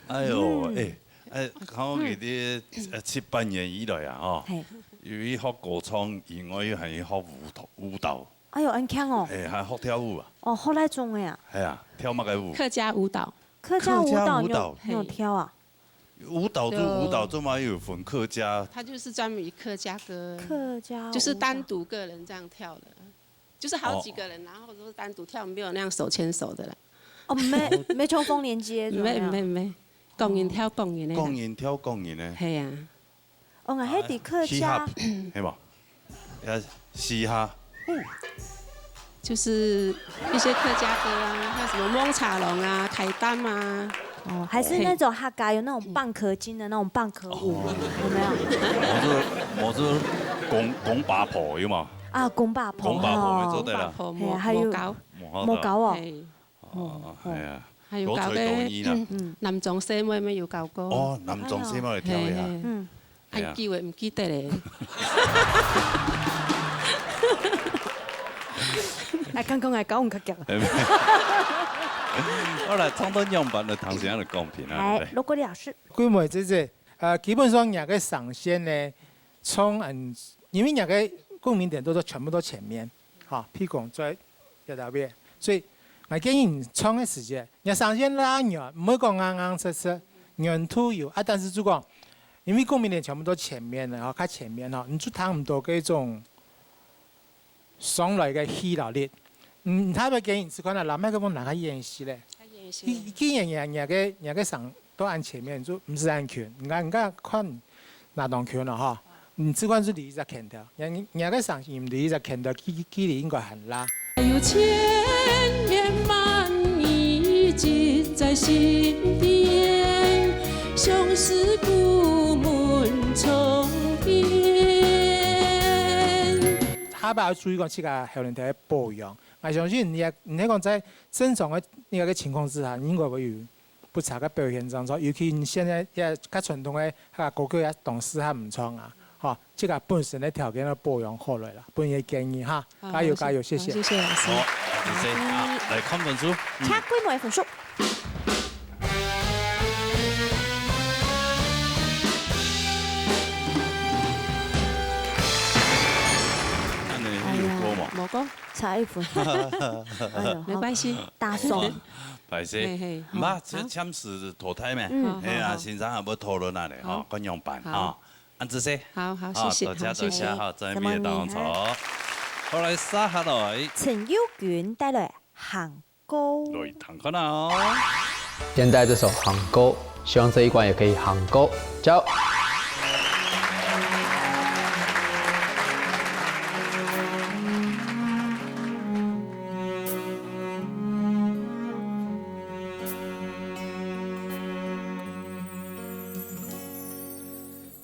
哎呦，哎，哎，看我记得呃七八年以来啊，哈，嘿，又去学歌唱，另外又还去学舞蹈，舞蹈，哎呦，恁强哦！哎，还学跳舞啊，哦，后来中的啊，哎呀，跳么个舞？客家舞蹈，客家舞蹈你有客家舞蹈你有跳啊？舞蹈就就舞蹈，做么又有分客家？它就是专门以客家歌，客家舞蹈就是单独个人这样跳的，就是好几个人，然后都是单独跳，没有那样手牵手的啦。哦，没没重逢连接，没没没，个人跳个人的啦。个人跳个人的。系啊，哦，我迄底客家嘻哈，系嘛？要嘻哈，就是一些客家歌啊，还有什么蒙茶龙啊、凯丹啊，哦，还是那种哈嘎有那种蚌壳精的那种蚌壳舞，有没有？我是我是公，公八婆有無？啊，公八婆，公八婆，哦。沒錯的啦。公八婆，嘿，還有無搞。無搞哦。嘿。哦，哎呀，還有搞个，多才多藝啦。嗯，男裝細妹乜有搞過。哦，男裝細妹來跳一下。嘿，嘿。嗯。哎呀。恁久誒，毋記得咧。哎，剛剛來搞毋較強。好啦，唱到仰般个，唐先生來講評啊，哎，對。羅國立老師。桂梅姐姐，呃，基本上若个聲線呢，從，嗯，因為若个共鳴點都是全部都前面，哈，譬如講在這條邊，所以𠊎建議你唱个時節，你聲線拉軟，毋好講硬硬實實，軟度有啊，但是就講，因為共鳴點全部都前面了，哈，較前面哈，你就聽毋到該種 上來个氣摎力。嗯，佢還會建議你試看啊，拿麥克風拿較遠一息咧。較遠一息。佢，佢，佢，若个，若个聲到恁前面，就毋使恁近。你看，你看，看哪當近了哈。你試看就離一隻canto，若，若个聲音離一隻canto，距，距離應該還拉。有千言萬語記在心間，相思苦悶重編。下擺愛注意講自家喉嗹頭个保養。 𠊎相信你，你係講在正常个那個情況之下，你應該會有不差个表現，這樣說。尤其你現在也較傳統个，啊，歌曲也當時還毋錯啊，吼，這個本身个條件要保養好來啦，本人个建議哈，好，加油，加油，謝謝。好，謝謝老師。好，謝謝啊，來看分數。嗯。請桂梅分數。 恁呢有過無？哎呀，無過。差一分。哎喲，沒關係。好，打爽。歹勢，嘿，嘿，毋怕，好。這暫時淘汰咩？嗯。係啊，好，好，好。先生還無討論啊咧，吼，好。看樣辦，好。吼。恁仔細。好，好，好，謝謝，多謝，好，謝謝。多謝，好，在面當中。好，來，接下來。陳友君帶來行 歌。來聽看啊哦。現在這首行歌，希望這一關也可以行歌。加油！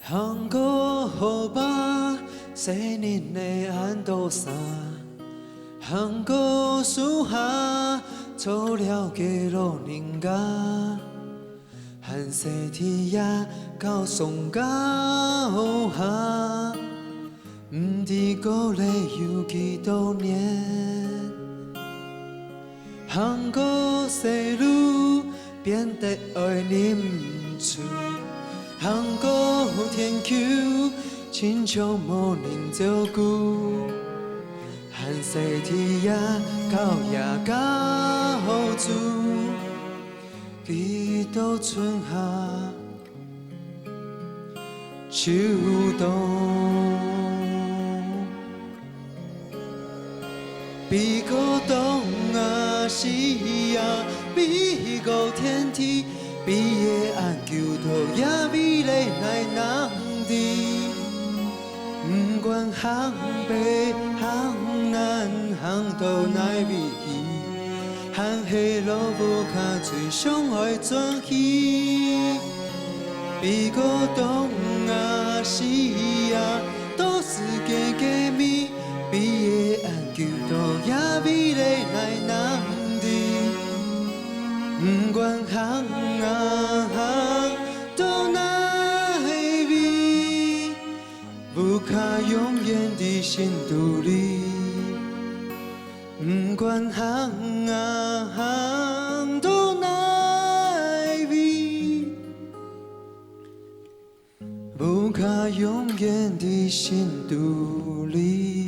行過河壩，細人仔恁多儕，行過樹下，坐尞个老人家，還細弟仔到上家下，毋知過了有幾多年。 行過細路，變得愛認輸；行過田坵，親像無人照顧。還細弟仔到爺家好住，幾多春夏 秋冬。飛過東啊西啊，飛過天地，飛了恁久，到這位來哪能知？毋管行北行南，行到哪位去， 還係老屋下最想愛轉去。飛過東啊西啊，到世界个尾，飛了恁久，到這位來哪能知？毋管行啊行到哪位，屋下永遠在心肚裡。 毋管行啊行到哪位，屋下永遠在心肚裡。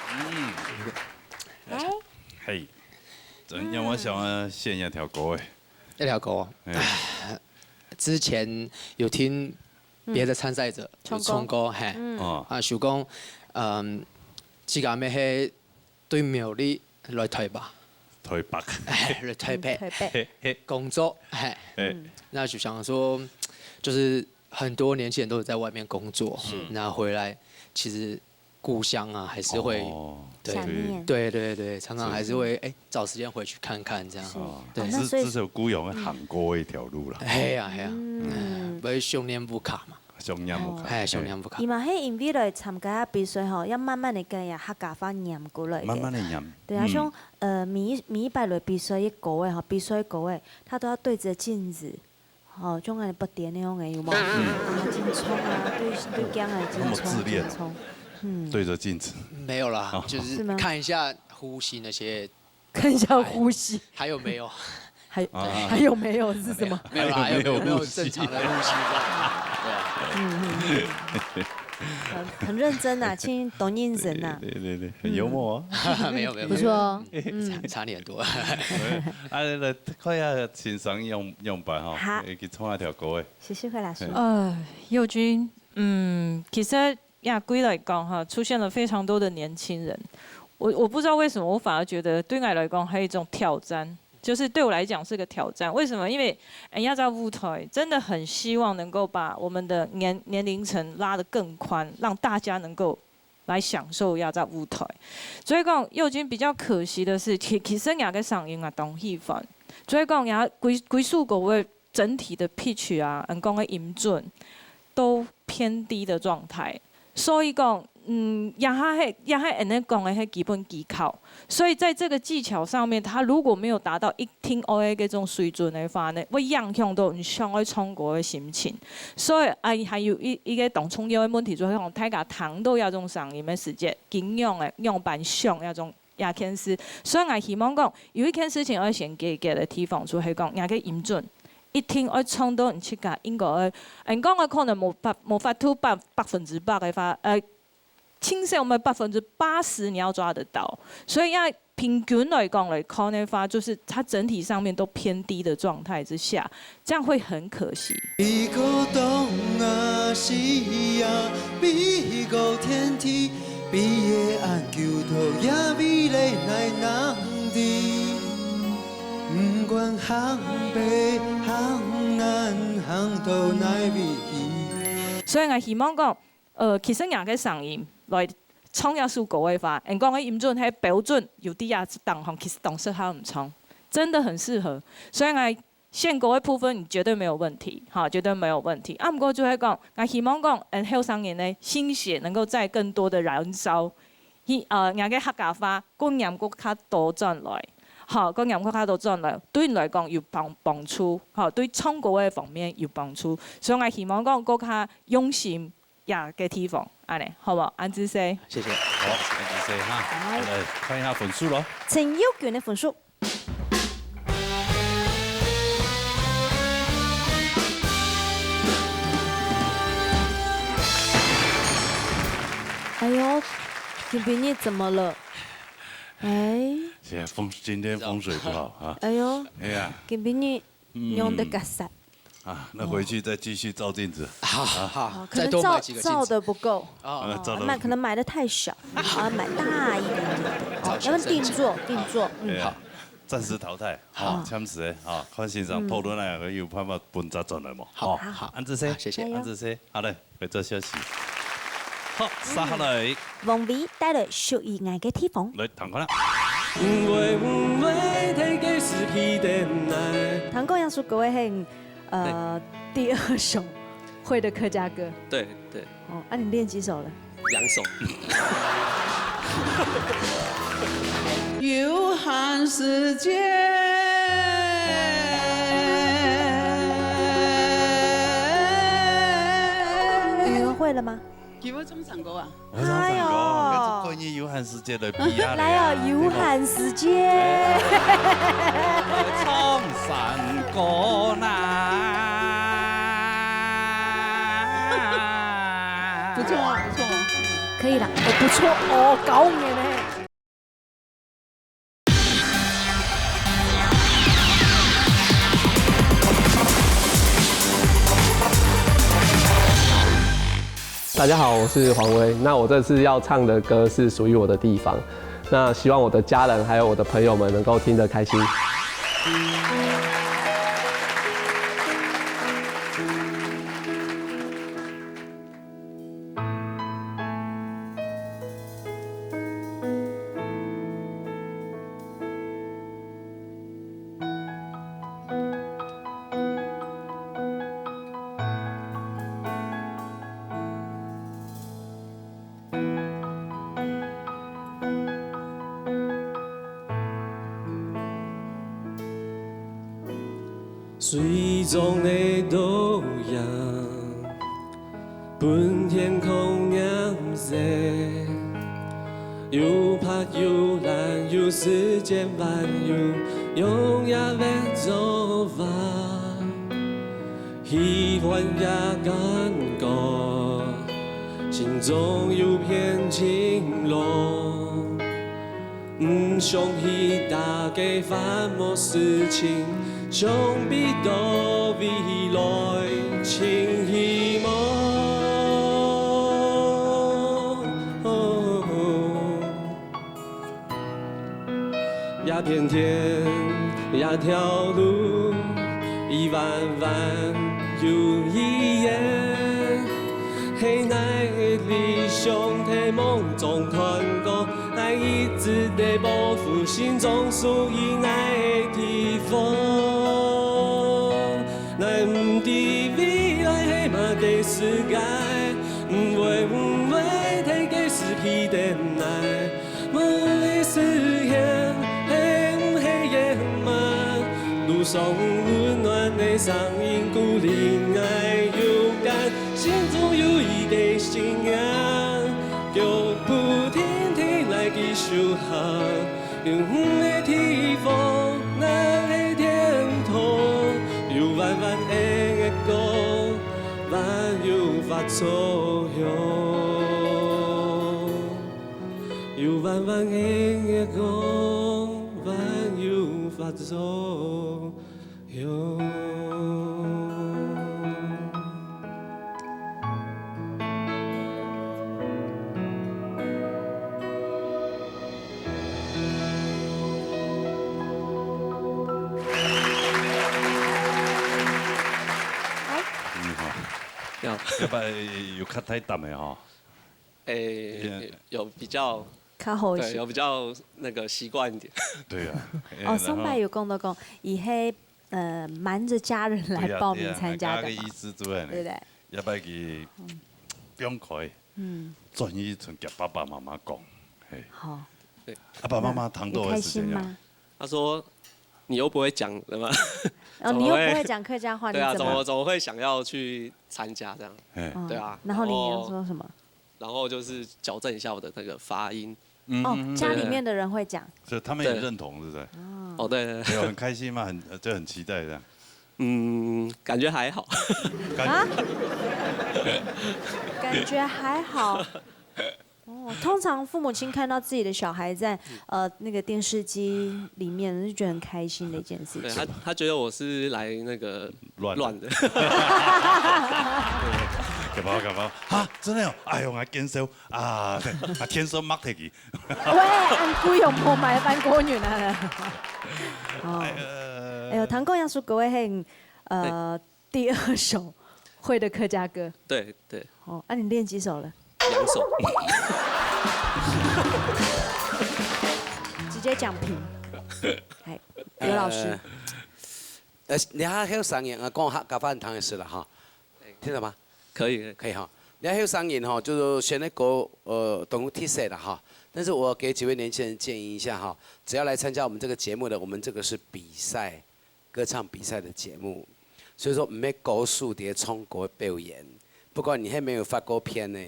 嗯。來。嘿，真讓我想要獻一條歌誒。 一條歌。哎。之前有聽別的參賽者有唱歌，嘿。嗯。哦。啊，想講，嗯，自家乜係對苗栗來台北。台北。哎，來台北。嗯，台北。嘿，嘿。工作，嘿。嘿。嗯。那就想說，就是很多年輕人都是在外面工作，是。那回來其實故乡啊，还是会，哦，对，想念。对对对，常常还是会，哎，找时间回去看看这样。是。哦，对。啊，那所以，这，这是有孤勇的韩国一条路了。哎呀，哎呀，嗯。哎，不是想念不卡嘛。想念不卡。哦。哎，想念不卡。你嘛，嘿，因为来参加比赛吼，要慢慢的跟人家客家话念过来的。慢慢地念。对啊，嗯。像，呃，每一，每一擺來比賽个歌个吼，比賽歌个，他都要对着镜子，吼，像恁不点那样个，有没有？嗯。啊，真冲啊，对，对鏡啊，真冲，那么自恋哦。真冲。嗯。对着镜子。没有啦，哦。就是是吗？看一下呼吸那些。看一下呼吸。还，还有没有？还，啊。还有没有是什么？没有啦，还有没有，还有没有呼吸？正常的呼吸这样？对啊。嗯，嗯，嗯。很，很认真啊，请多认真啊。对，对，对，对，很幽默哦。嗯。没有，没有，不错哦。没有。嗯。差，差你很多。啊，来，看一下先生样，样板吼，好。去唱一条歌诶。谢谢惠老师。嘿。呃，佑君，嗯，其实亚归来讲哈，出现了非常多的年轻人。我，我不知道为什么，我反而觉得对我来讲还有一种挑战，就是对我来讲是个挑战。为什么？因为，哎，亚洲舞台真的很希望能够把我们的年，年龄层拉得更宽，让大家能够来享受亚洲舞台。所以讲，佑君比较可惜的是，其，其实你个声音啊，当喜欢。所以讲，你归，归首歌个整体的 pitch 啊，嗯，讲个音准都偏低的状态。所以讲，嗯，也还系，也系人家讲个系基本技巧。所以在这个技巧上面，他如果没有达到一听O A这种水准的话呢，会影响到你想要唱歌的心情。所以，啊，还有一，一个当重要的问题，就是讲大家听到这种声音的时节，怎样个样板想这种 也件事。所以，我希望讲，有一件事情要先解决的地方，就系讲，人个音准，一定要唱到你自家应该要，人讲个可能无百，无法度百，百分之百个话，呃，至少我们百分之八十你要抓得到。所以，要平均来讲来看的话，就是它整体上面都偏低的状态之下，这样会很可惜。美国东啊西啊，美国天地， 比夜暗求道也未来来难的，不管行北行南行到哪位去。所以，我希望讲，呃，其实人个声音来唱一首歌个话，人讲个音准系标准，有啲啊当行，其实当适合唔唱，真的很适合。所以，我 献歌的部分你绝对没有问题，哈，绝对没有问题。啊，毋过就系讲，我希望讲，嗯，后生人呢，心血能够再更多的燃烧，去，呃，让个客家话，过念过较多转来，好，过念过较多转来，对你来讲有帮，帮助，好，对唱歌的方面有帮助。所以我希望讲，过较用心呀个地方，安尼，好无？安之谢。谢谢。好，安之谢哈。好。来，看一下分数咯。陈佑君的分数。 哎呦，金平你怎么了？哎。现在风，今天风水不好啊。哎呦，哎呀。金平你用的干啥？嗯。啊，那回去再继续照镜子。好，好，好，可能再多买几个镜子。照，照得不够。哦。呃，照得不够。哦，买，可能买的太小，啊，买大一点点的。哦，要不然定做，定做，嗯。哎呀。好。 暂时淘汰，好。好，暂时的，好，看先生讨论啊，有办法分扎转来无？好，好，好。安之谢，好，谢谢。安之谢，好嘞，回做休息。好，接下来。王维带来《属于爱的地方》。来，听看啦。听过杨树哥的很，呃，第二首会的客家歌。对，对。 哦，啊，你练几首了？两首。有限时间。你们会了吗？你会唱山歌啊？我唱山歌，哎呦。可是关于有限时间的比啊，来哦，有限时间。唱山歌啦。 不错哦，不错哦。可以了，哎，不错哦，高音呢。大家好，我是黄威。那我这次要唱的歌是《属于我的地方》，那希望我的家人还有我的朋友们能够听得开心。水中个倒影，分天空染色。有白有蓝，有世界萬有，永遠會做伴。喜歡也感覺，心中有片晴朗。 毋想去打个繁忙事情，想比到未來盡希望。這片天，這條路，已彎彎又已遠，係𠊎个理想，在夢中看過。 𠊎一直在保護心中屬於𠊎个地方。𠊎毋知未來係麼个世界，毋會毋會在該時期等待。無論實現係毋係圓滿，路上溫暖个聲音鼓勵𠊎勇敢。 心中有一個信仰，腳步定定來繼續行。有你个地方，𠊎个天堂，有彎彎个月光，還有發著香。有彎彎个月光，還有發著 有。你好。你好。要不然有較大膽的吼。 诶，有比较，較好一些。对，有比较那个习惯一点。对啊。哦，上擺有講到講，佢係，呃，瞒著家人來報名參加的嘛。对啊，对啊，大家个意思做安呢。對不對？要不然佢放開，嗯。轉去同佢爸爸媽媽講，嘿。好。对。爸爸媽媽聽到會是怎樣？你開心嗎？他说：“你又不会讲了吗？”哦，你又不会讲客家话，对啊，你怎么？怎么怎么会想要去参加这样？嘿。嗯，对啊，然后你有说什么？然后 然后就是矫正一下我的那个发音。哦，嗯，家里面的人会讲。所以他们也认同，是不是？哦，对对对。有很开心吗？很，就很期待这样。嗯，感觉还好。啊？感觉还好。哦，通常父母亲看到自己的小孩在，呃，那个电视机里面，就觉得很开心的一件事情。对，他，他觉得我是来那个乱的。乱的。干嘛干嘛？啊，真的哦？哎呦，我还见笑。 啊，啊，天生擘忒佢。喂，恁贵哦，無買番果園啊。哦。哎呦，唐國陽叔哥个係，呃，第二首會的客家歌。对对。哦，啊，你練幾首了？两首。直接讲评。哎，刘老师。呃，你还有三年啊，讲客家话很长的事了哈。 听得吗？可以，可以。可以哈。你看，有三年哈，就是说现在歌，呃，都特色了哈。但是我给几位年轻人建议一下哈，只要来参加我们这个节目的，我们这个是比赛，歌唱比赛的节目，所以说毋係歌手在唱歌表演。不管你還沒有發過片呢，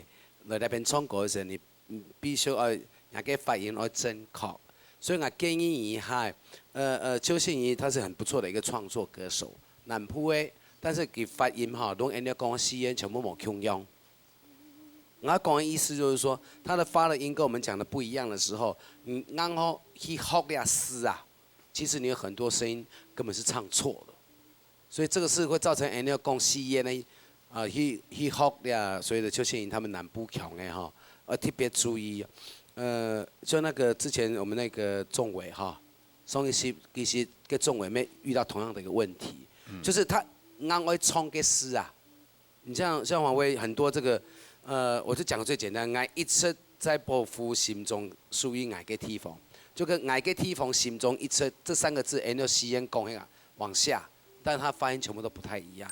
來這邊唱歌的時候，你，你必須要，你个發音要正確。所以我建議你哈，呃，呃，邱信怡她是很不错的一个创作歌手，南部的， 但是佢發音哈，同人家講四縣全部無共樣。我講的意思就是說，他的發的音跟我們講的不一樣的時候，你然後去學這字啊，其實你有很多聲音根本是唱錯了。所以這個是會造成人家講四縣的，啊，去，去學這所謂的邱信怡他們南部腔的哈，要特別注意。呃，就那個之前我們那個仲偉哈，上一期其實跟仲偉妹遇到同樣的一個問題，就是他恁會唱个字啊， 你像，像黃威很多這個，呃，我就講最簡單，𠊎一直在保護心中屬於𠊎个地方，就跟𠊎个地方心中一直這三個字，N L C N講那個往下，但是它發音全部都不太一樣。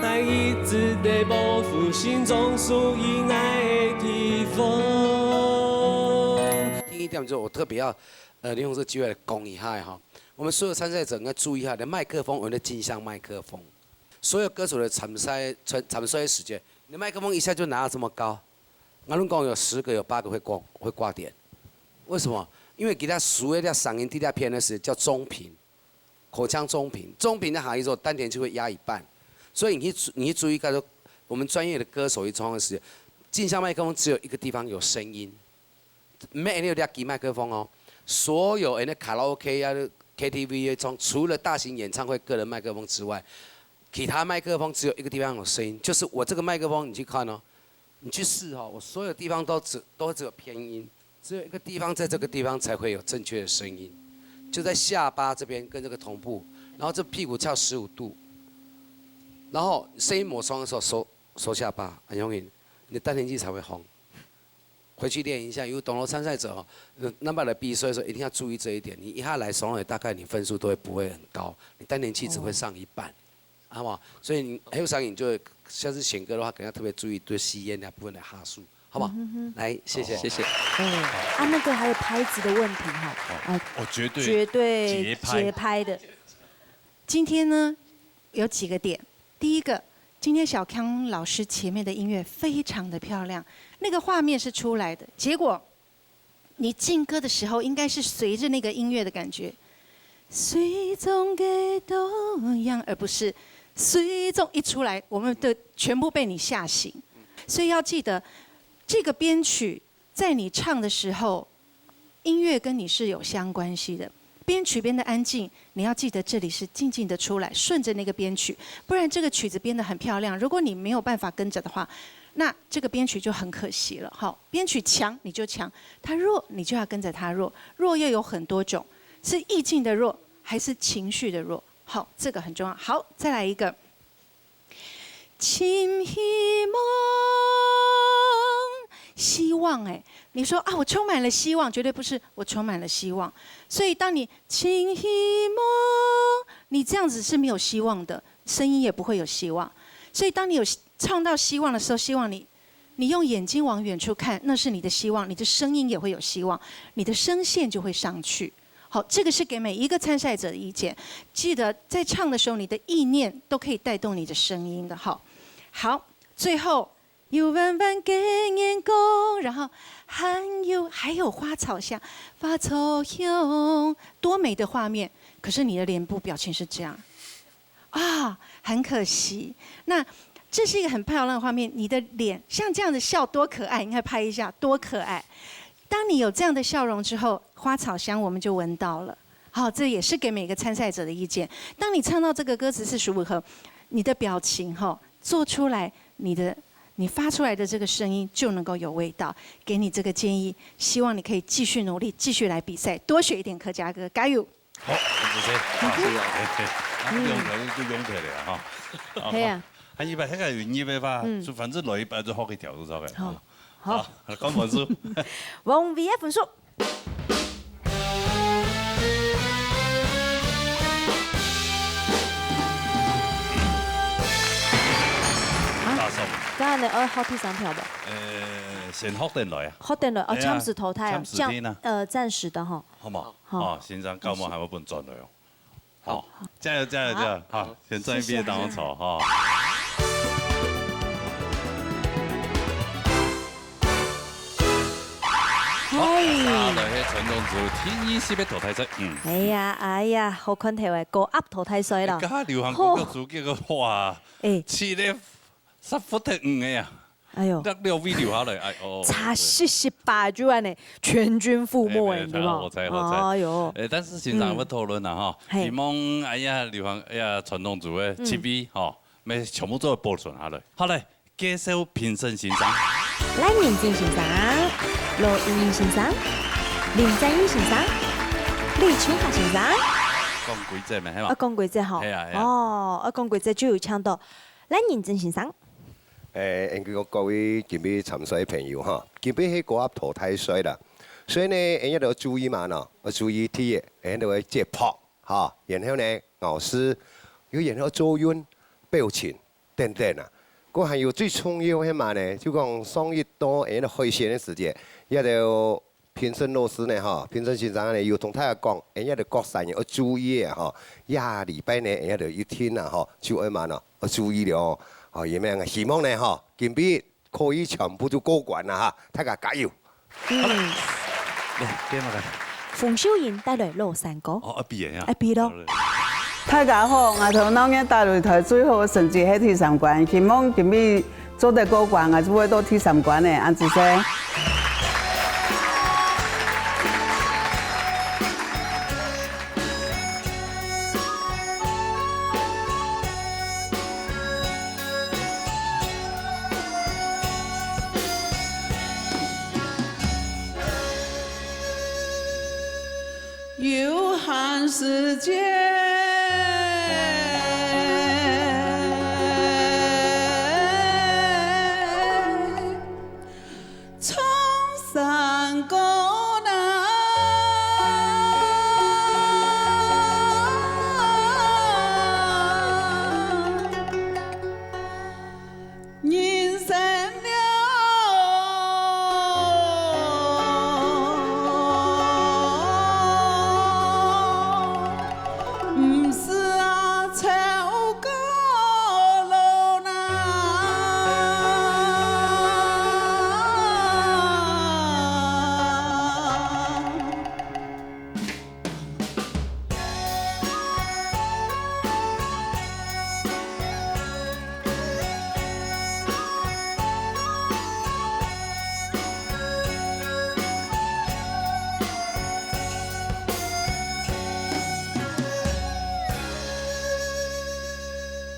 愛一直在保護心中屬於𠊎个地方。第一點就是我特別要，呃，利用这个机会来讲一下哈，我们所有参赛者应该注意一下，你的麦克风，我们的镜像麦克风，所有歌手的参赛参参赛时间，你的麦克风一下就拿到这么高，我跟你讲有十个有八个会挂会挂点，为什么？因为给他熟的那声音，第二篇的时叫中频，口腔中频，中频的含义说丹田就会压一半，所以你去注你去注意看说，我们专业的歌手一唱的时间，镜像麦克风只有一个地方有声音。 没有两支麦克风哦，所有的卡拉OK啊、K T V 啊，从除了大型演唱会个人麦克风之外，其他麦克风只有一个地方有声音，就是我这个麦克风，你去看哦，你去试哦，我所有地方都只都只有偏音，只有一个地方在这个地方才会有正确的声音，就在下巴这边跟这个同步，然后这屁股翘十五度，然后声音抹窗的时候收收下巴，很容易，你的丹田气才会红。 回去练一下，因为懂了参赛者哦，呃，那么来比赛的时候一定要注意这一点。你一下来手也大概你分数都会不会很高，你丹田气只会上一半，好不好？所以你还有上瘾，就会下次选歌的话，可能要特别注意对吸烟那部分的哈数，好不好？来，谢谢。谢谢。哎，啊，那个还有拍子的问题哈，啊，哦，绝对绝对节拍节拍的。今天呢，有几个点。第一个，今天小康老师前面的音乐非常的漂亮，那个画面是出来的，结果你进歌的时候应该是随着那个音乐的感觉，随中给多样，而不是随中一出来，我们的全部被你吓醒。所以要记得，这个编曲在你唱的时候，音乐跟你是有相关系的。编曲编的安静，你要记得这里是静静的出来，顺着那个编曲，不然这个曲子编得很漂亮，如果你没有办法跟着的话，那这个编曲就很可惜了哈。编曲强你就强，它弱你就要跟着它弱，弱又有很多种，是意境的弱还是情绪的弱？好，这个很重要。好，再来一个。 寻希望，希望哎，你说啊，我充满了希望，绝对不是我充满了希望。所以当你寻希望，你这样子是没有希望的，声音也不会有希望。所以当你有唱到希望的时候，希望你，你用眼睛往远处看，那是你的希望，你的声音也会有希望，你的声线就会上去。 好，这个是给每一个参赛者的意见。记得在唱的时候，你的意念都可以带动你的声音的哈。好，最后有弯弯给眼光，然后还有还有花草香，花草香，多美的画面！可是你的脸部表情是这样，啊，很可惜。那这是一个很漂亮的画面，你的脸像这样的笑多可爱，你看拍一下，多可爱。当你有这样的笑容之后，花草香我们就闻到了。好，这也是给每个参赛者的意见。当你唱到这个歌词是如何，你的表情哈做出来，你的你发出来的这个声音就能够有味道，给你这个建议。希望你可以继续努力，继续来比赛，多学一点客家歌，加油！好，谢谢。啊，对啊，啊，用起来就用起来啊，哈。系啊，还一百，那个有一百吧，就反正来一百就好个条就好个。好，好，好，讲分数。王伟个分数。大送。刚才你二号第三票吧？呃，先学等来啊，好等了，哦，哎呀暂时淘汰啊，暂时定啊这样呃暂时的哈。好吗？好哦，先生，高毛还会不能转来哦。好，加油加油加油！好，先转一遍当中走哈。好，嗨，那来，迄传统组第一是要淘汰赛，嗯。哎呀哎呀，好看头诶，高压淘汰赛啦。刚刚流行歌曲组结果哇，哎，七个十分的五个啊，哎呦，那六位留下来，哎哦，差四十八就安尼，全军覆没诶，哎对无？好彩好彩哎呦，哎，但是现场要讨论了哈，嘿你们哎呀流行哎呀传统组的七位哈，没全部做保存下来。好嘞，介绍评审先生。蓝眼镜先生、罗英英先生、林正英先生、李清华先生。讲规则没，系啊，嘛？讲规则吼。嘿啊嘿啊哦，啊，讲规则就有请到蓝眼镜先生。誒，應該講各位今日參賽朋友哈，今日係高壓淘汰賽啦，所以呢，你要注意嘛喏，要注意第一，你要節拍哈，然後呢，咬字，又然後走音、表情等等啊。過還有最重要係嘛呢？就講上一到你海鮮个時節，也要評審老師呢，吼，評審先生呢，有同大家講，哎，這个各位愛注意个吼，下禮拜呢，哎，就一定啊，吼，就愛嘛呢，愛注意了哦。哦，也希望呢，吼，今晡日可以全部都過關啦哈，大家加油！嗯，來，點啊來。馮秀英帶來老山歌。哦，阿比个呀。阿比咯。好嘞。大家好，𠊎同鬧熱打擂台最好个成績係第三關，希望今晡日做得過關，𠊎就會到第三關个，恁仔細。 有限時间，唱山歌呐。 人生了，毋使啊愁過老呐。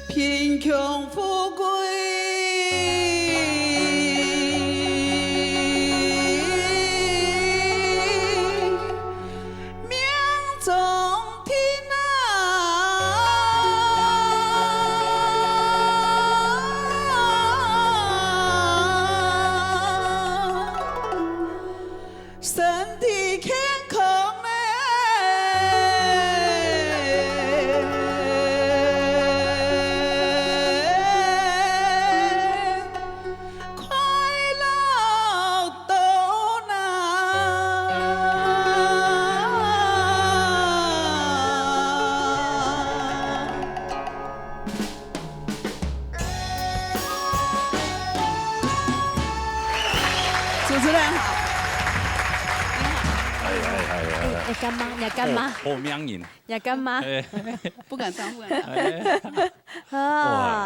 贫穷富贵命中定啊。 身體健康嘞，快樂到哪。 主持人好。哎，哎，哎，哎，哎，哎，干妈，你干妈，好，好命人。你干妈，哎，不敢当，不敢当。哎，啊，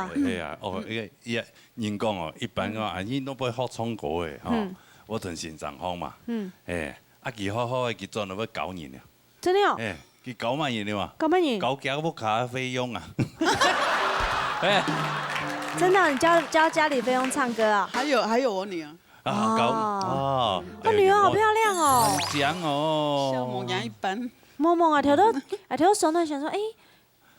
哇，哎呀，哦，哎呀，人讲哦，一般个啊，你都不会学唱歌的哈，嗯，我同先生讲嘛，嗯，哎，啊，佢好好个，佢转来要教人啊。 真的哦？哎，佢教乜人的嘛？教乜人？教家屋下个費用啊。哎，真的哦，你教，教家裡費用唱歌啊？還有，還有我女兒。啊，教，哦，哦，我女兒好漂亮哦。哎，你看，很強哦。像模樣一般。摸摸啊，頭頭，啊，頭頭想到想說，哎，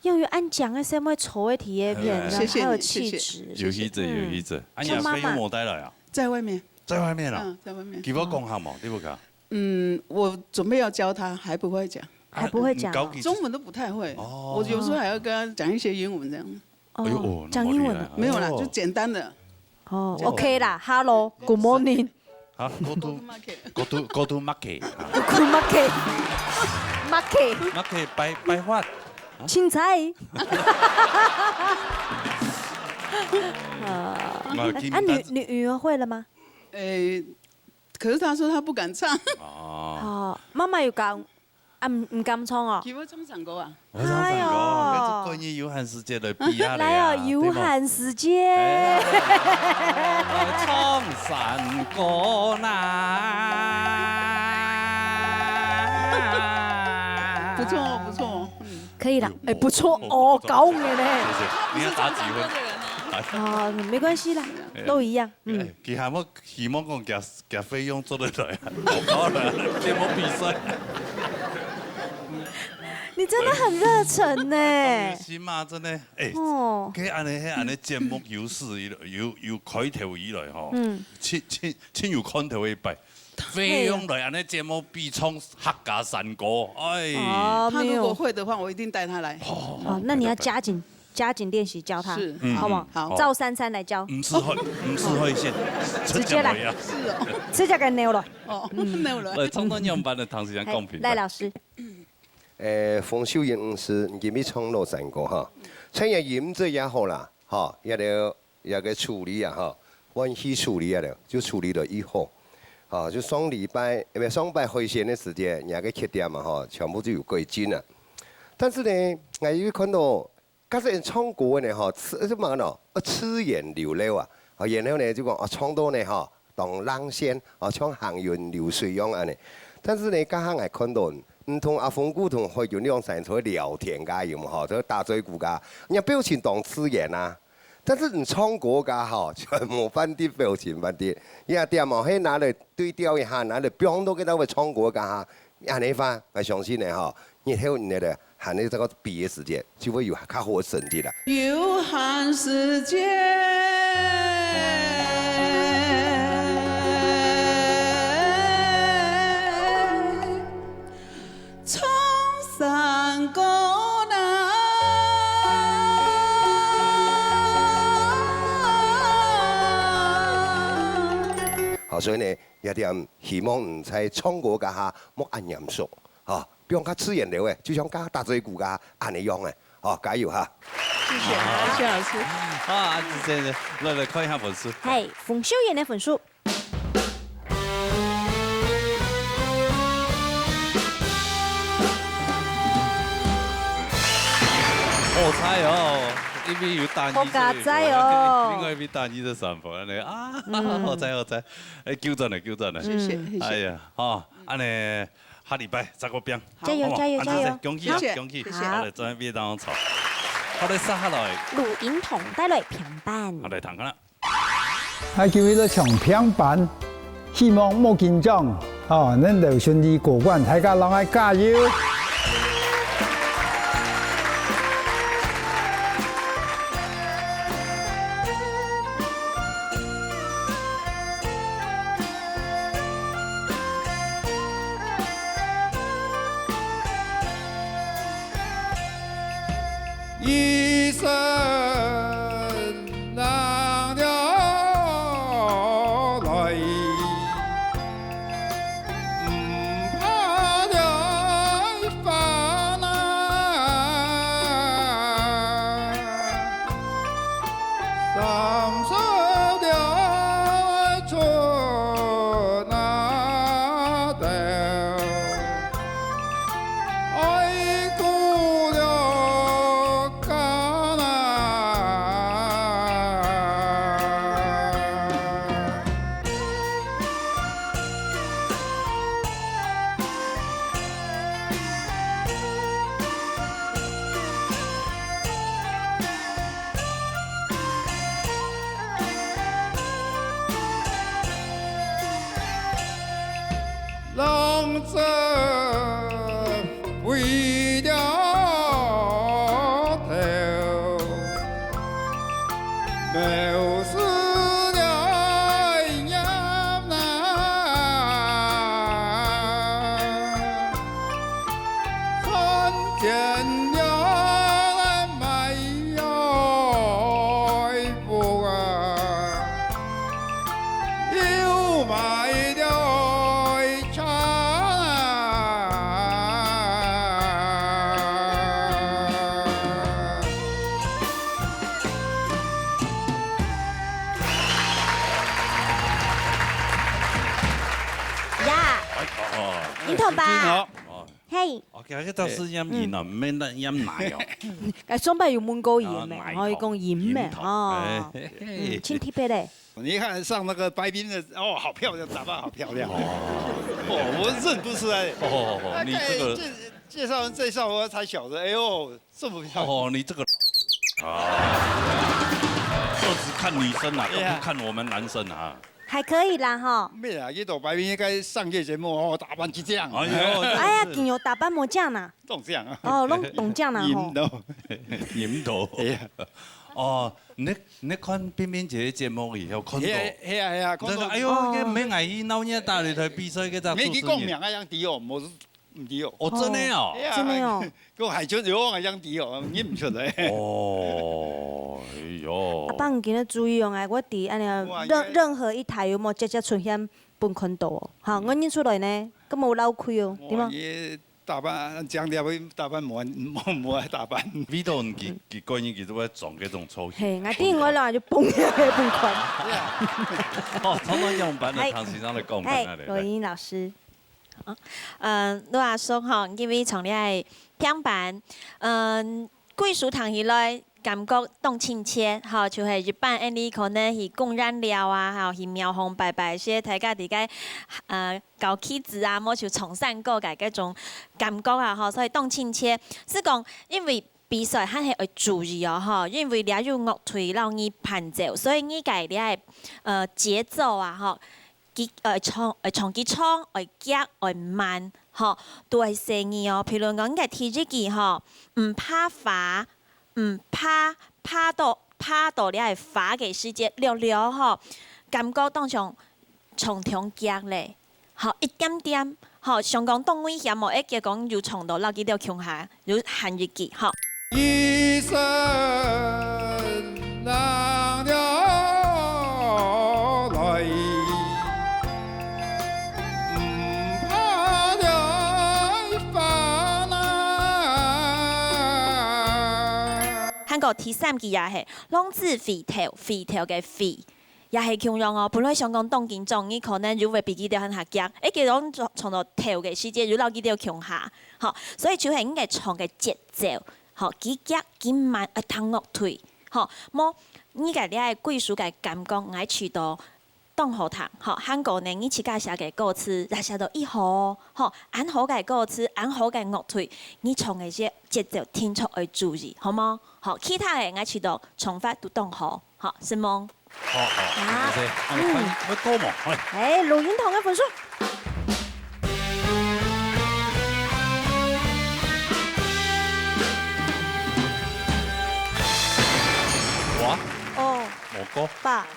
用於安講个什麼丑的體驗片，哎，然後還有氣質，謝謝你，謝謝。有氣質，有氣質。啊，你的費用無帶來啊？在外面。在外面啊？嗯，在外面。佢有講下無？你有講？ 嗯，我準備要教他，還不會講。還不會講。啊，你教佢中文都不太會，哦。我有時候還要跟他講一些英文這樣。哦，哎呦，哦，講英文啊？那麼厲害啊。沒有啦，哦。就簡單的。哦，OK啦，Hello，Good morning。啊，go to，go to，go to market。Go to market。Market。Market，買，買花。青菜。啊，啊，你，你女兒會了嗎？誒， 可是他說他不敢唱。哦。哦，媽媽有講，啊，毋，毋敢唱哦。佢會唱山歌啊？會唱山歌，哎喲。該就關於有限時間來比下來啊，來哦，有限時間。對無？哎，唱山歌啦。不錯哦，不錯哦，嗯。可以啦，哎，不錯哦，高音的呢。謝謝，你要打幾分？他不是唱山歌的人哦。哎。哦，沒關係啦，哎。都一樣，嗯。哎，佢還無 希望講佢，佢費用做得來啊，好了，節目比賽。你真的很熱忱呢。當有心啊，真的。哎，哦。該恁樣，該恁樣節目有事，有，有，有開頭以來吼，嗯。盡，盡，盡有看頭一擺。費用來恁樣節目比唱客家山歌，哎。哦，他如果會的話，沒有。我一定帶他來。好，好，好，哦，那你要加緊。加緊練習教他，是。嗯。好不好？好。照三餐來教。毋使開，毋使開線，直接來。真正無呀。是哦。直接給扭了。哦，扭了。來，創作樣板的唐詩陽公平。嘿，來，老師。誒，馮秀燕女士，你今日唱老山歌哈，雖然音質也好啦，哈，也了，也个處理啊，哈，阮去處理啊了，就處理了以後，哈，就上禮拜，呃，上擺開線个時間，人家个缺點嘛，哈，全部都有改進啊。但是呢，𠊎又看到 假使唱歌个呢吼，自，就麼个喏，呃，自然流露啊。啊，然後呢，就講，啊，唱到呢吼，當浪線，啊，像行雲流水樣恁呢。但是呢，這下𠊎看到，你同阿峰哥同海軍兩儕在聊天个樣吼，在打嘴鼓个，人家表情當自然啊。但是你唱歌个吼，全無半滴表情，半滴，也點哦，嘿，拿來對調一下，拿來放到該兜位唱歌个哈，恁呢話，𠊎相信呢吼， 日後你个還有這個比个時間，就會有較好个成績啦。有閒時節，唱山歌啦。好，所以呢， 也點希望你在唱歌該下莫恁嚴肅，吼，放較自然兜仔，就像該下打嘴鼓該下恁呢樣仔，吼，加油哈！謝謝，謝謝老師。啊，阿志姐，來，來看一下分數。係，馮秀燕个分數。好彩哦，一位有打二，好佳哉哦。所以另外一位打二个三分，恁呢啊，嗯。好彩，好彩。 哎，糾正了，糾正了。謝謝，謝謝。哎呀，吼，恁呢，下禮拜再過拚。加油，好不好？加油，啊，加油。謝謝，恭喜啊，好。恭喜。謝謝。好，來，準備當中坐。好，來，接下來。錄音筒帶來評判。好，來，聽看啦。還有一個唱評判，希望莫緊張，吼，能夠順利過關，大家攏愛加油。 一身冷了來， 毋怕了煩啊，三十了出那兜，愛顧了家啦。 浪子回了頭， 谋事了業啦，賺錢了買了屋啊，又買了車啊。 呀，哎，哦，哦。你同吧？哦。嘿。OK，這倒是一樣音哦，嗯。毋免那樣奶哦。哎，上擺有問過音咩？啊，奶頭。哦，佢講音咩？音頭，哦。哎，嘿，嘿。嗯，真特別嘞。你看上那個白冰的，哦，好漂亮，打扮好漂亮。哦。哦，我認不出來。哦，你這個。哎，介，介紹人介紹我才曉得，哎呦， 這麼漂亮。哦，你這個，啊，就只看女生啊，哎呀。都不看我們男生啊。還可以啦，吼。沒啦，這種白冰應該上這節目哦，打扮成這樣。哎呦，哎呀，真的是。今有打扮成這樣啦。當這樣啊。哦，攏當這樣啦，吼。陰道。陰道。哎呀。哦，你，你看冰冰姐的節目以後，看到，哎呀，哎呀，哎呀，看到。你就說，哎呦，哦。這美乃伊鬧熱打擂台比賽，這隻主持人。沒，佢講名啊，樣子哦，無 無，毋知哦。哦，真个哦。哎呀，真个哦。个海軍有啊，樣知哦，認毋出來。哦，哎喲。阿爸，你今日注意哦，哎，我知，恁樣，哇，任，任何一台有無直接出現分看到哦？哈，我認出來呢，根本有漏氣哦，對嗎？哇，也打扮，這樣子會打扮，無，無，無愛打扮。味道，佢，佢個人其實會裝這種造型。嘿，𠊎知𠊎老就崩了，崩款。哦，常常用板的唐先生來講，哎，看下咧。羅英老師。 嗯，你話說吼，因為從你个平板，嗯，歸首聽起來感覺當親切，吼，就係一般恁呢可能去公園尞啊，吼，去廟方拜拜，係大家在該，呃，搞棋子啊，無就唱山歌个該種感覺啊，吼，所以當親切。係講，因為比賽還係愛注意哦，吼，因為這有樂隊摎你伴奏，所以你个這个，呃，節奏啊，吼， 佢，呃，唱，呃，唱佢唱，愛遽，愛慢，吼，都愛細義哦。譬如講，你个第一句吼，毋怕花，毋怕，怕到，怕到這个花个時節，略略吼，感覺當像唱忒遽咧，吼，一點點，吼，想講當危險無，會結果又唱到摎佢兜共下，又喊一句，吼。 一聲浪潮來，毋怕了煩惱。還過第三句也係，浪子回頭，回頭个回。 也係共樣哦，本來想講當緊張，你可能又會比佢兜還較遽，一直講唱，唱到頭个時節，又摎佢兜共下，吼，所以就係應該唱个節奏，吼，幾遽幾慢，愛聽樂隊，吼，無，你个這个歸首个感覺，𠊎試著當好聽，吼，還過呢，你自家寫个歌詞也寫到已好，吼，恁好个歌詞，恁好个樂隊，你唱个這節奏定著愛注意，好無？好，其他个𠊎試著唱法都當好，好，承蒙。 好，好，啊，謝謝。啊，嗯。快，快過嘛，快。哎，錄音筒个分數。哇。哦。無過。爸。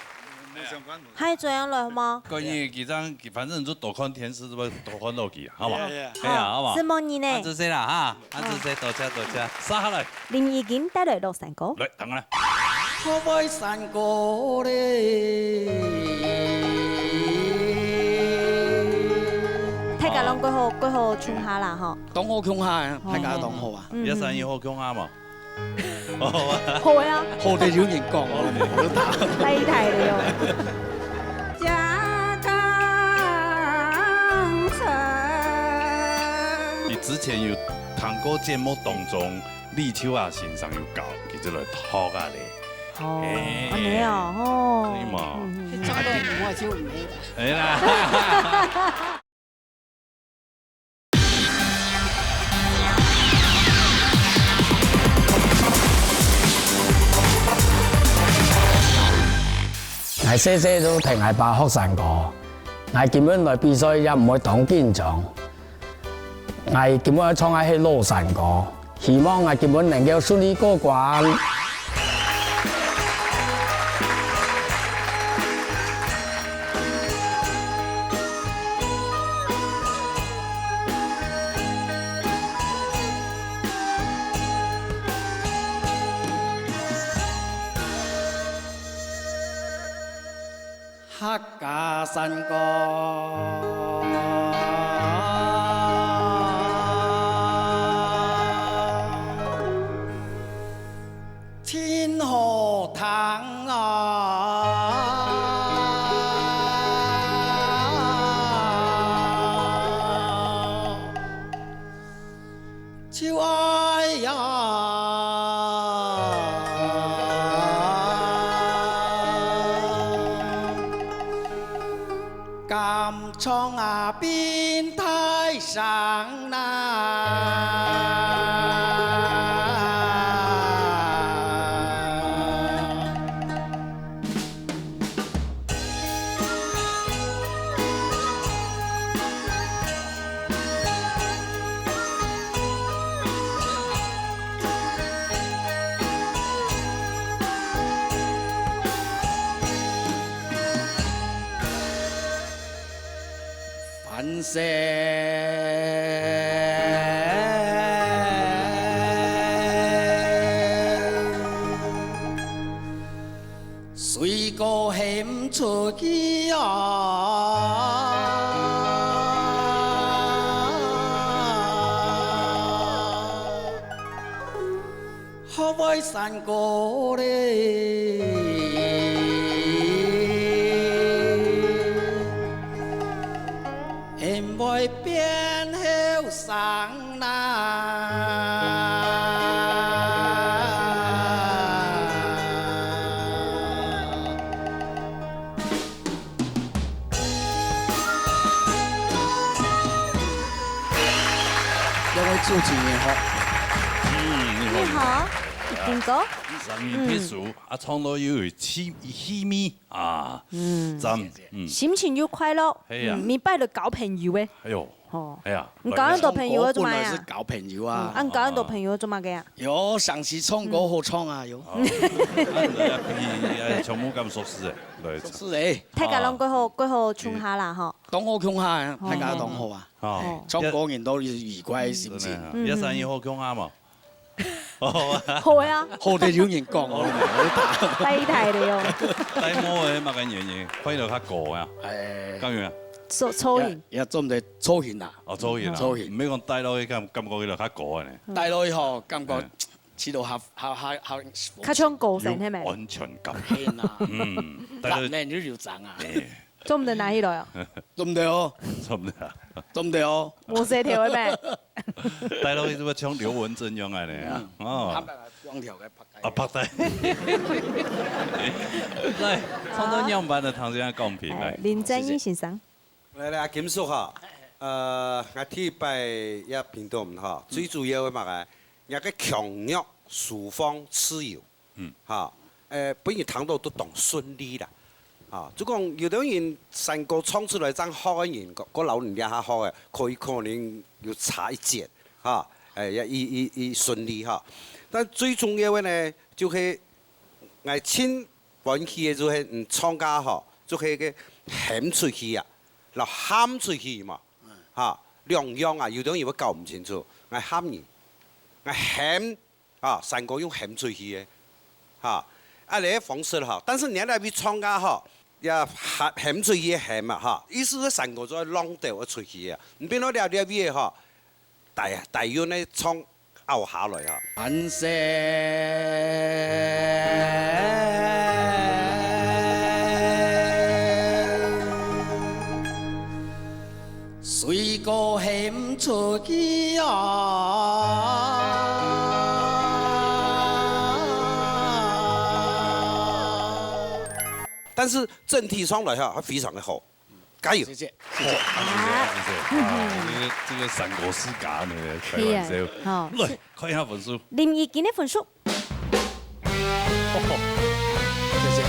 無相關。還有怎樣了嗎？關於幾張，反正就多看電視，是不是多看落去啊，好嗎？Yeah, yeah. 哎呀，好不好？承蒙你呢。啊，就這啦哈，啊，就這，多謝，多謝，續下來。 林義金帶來《落山歌》。來，等下。好愛山歌咧。大家攏過好，過好共下啦，吼。當好共下，大家當好啊。嗯，嗯。這聲音好共下嘛？好啊。好得有人講，我都無好答。太大了喲。 你之前有聽過節目當中，李秋霞先生有教，佢就來讀啊咧。哦，哎，恁樣哦，哦。可以嘛？嗯，嗯，嗯。去做父母就毋會啦。哎啦。 𠊎細細就聽𠊎爸學山歌，𠊎今晡來比賽也毋會當緊張。𠊎今晡愛唱个係老山歌，希望𠊎今晡能夠順利過關。 客家山歌。真好聽啊！就愛呀，敢唱啊，變大聲啦！ 萬歲！會山歌咧，因為變後生啦。 兩位主持人好。嗯，你好。你好，丁哥。聲音特殊，啊，唱到又有氣，氣味啊，嗯。讚，嗯。心情又快樂，係啊。嗯，你拜了交朋友誒。哎喲，哦。哎呀，你交恁多朋友做麼个啊？本來是交朋友啊。嗯，啊，你交恁多朋友做麼个啊？有，想起唱歌好唱啊，有。哦，啊，你也比，哎，全部咁熟識誒，來。熟識誒。大家攏過好，過好共下啦，吼。當好共下啊，大家當好啊。 哦。哎，唱歌人都有奇怪个心情。真的啊，嗯。這生意好共下無？好啊。好得有人講哦。拜託了喲。戴帽个麼个原因？看起來較高啊。哎。講有啊。造，造型。也，也做毋得造型啊。哦，造型啊。造型。毋係講戴落去感，感覺起來較高个呢。戴落去吼，感覺嗯。試著較，較，較，較，較像高僧，係無？有安全感。係啊。嗯，戴落去。人就有長啊。哎。 做毋得拿起來哦。做毋得哦。做毋得啊。做毋得哦。無舌頭个咩？戴落去就像劉文正樣个呢啊。嗯。哦。他們來光條个拍開。啊，拍開。來，唱到仰般个唐先生講評來。哎，林正義先生。來，來，阿金叔哈，呃，𠊎第一擺也評論哈，最主要个嘛个，人家个腔調、舒放、自由。 嗯。哈，呃，分人聽到都當順利啦。啊，就講有兜人山歌唱出來正好个人，過，過摎人這下好个，可以可能有差一截，哈，哎，也，也，也，也順利哈。但最重要个呢，就係𠊎盡歡喜个就係，嗯，唱歌吼，就係个喊出去啊，摎喊出去嘛，哈，兩樣啊，有兜人會搞毋清楚，𠊎喊人，𠊎喊 啊，山歌用喊出去个，哈，啊，這个方式哈，但是你愛來會唱歌哈，也喊，喊出去个喊啊，哈，意思係山歌就愛浪兜个出去个，你變到這，這位个哈，大，大韻个唱拗下來哈。安息。水果喊出去啊！但是整體上來哈，還非常的好，加油！謝謝，謝謝。啊，謝謝，謝謝。啊，這個，這個山歌世家呢，開玩笑。係啊，好。來，看一下分數。林義根个分數。 謝謝。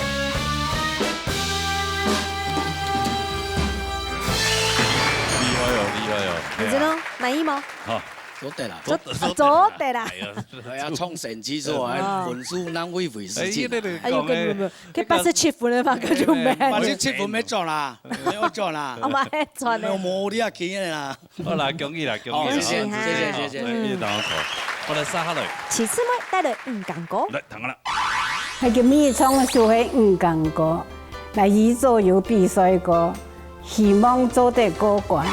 厲害哦，厲害哦。你知道，滿意嗎？好。做得啦。做，啊，做得啦。哎呀，哎呀，創成績出來，哦。分數難為為事情。哎，對，對，對，哎呦，講，跟你們，哎，跟八十七分的話，可就沒。哎，八十七分沒賺啦，沒有賺啦。我們還賺呢。沒有，沒有，你也可以啦。 好啦，恭喜啦，恭喜啦！哦，謝謝，謝謝，謝謝，謝謝。來，一直當中，好，來，接下來。徐志摩帶來《五更歌》。來，聽下啦。𠊎今日唱个就係《五更歌》，𠊎以前有比賽過，希望做得過關。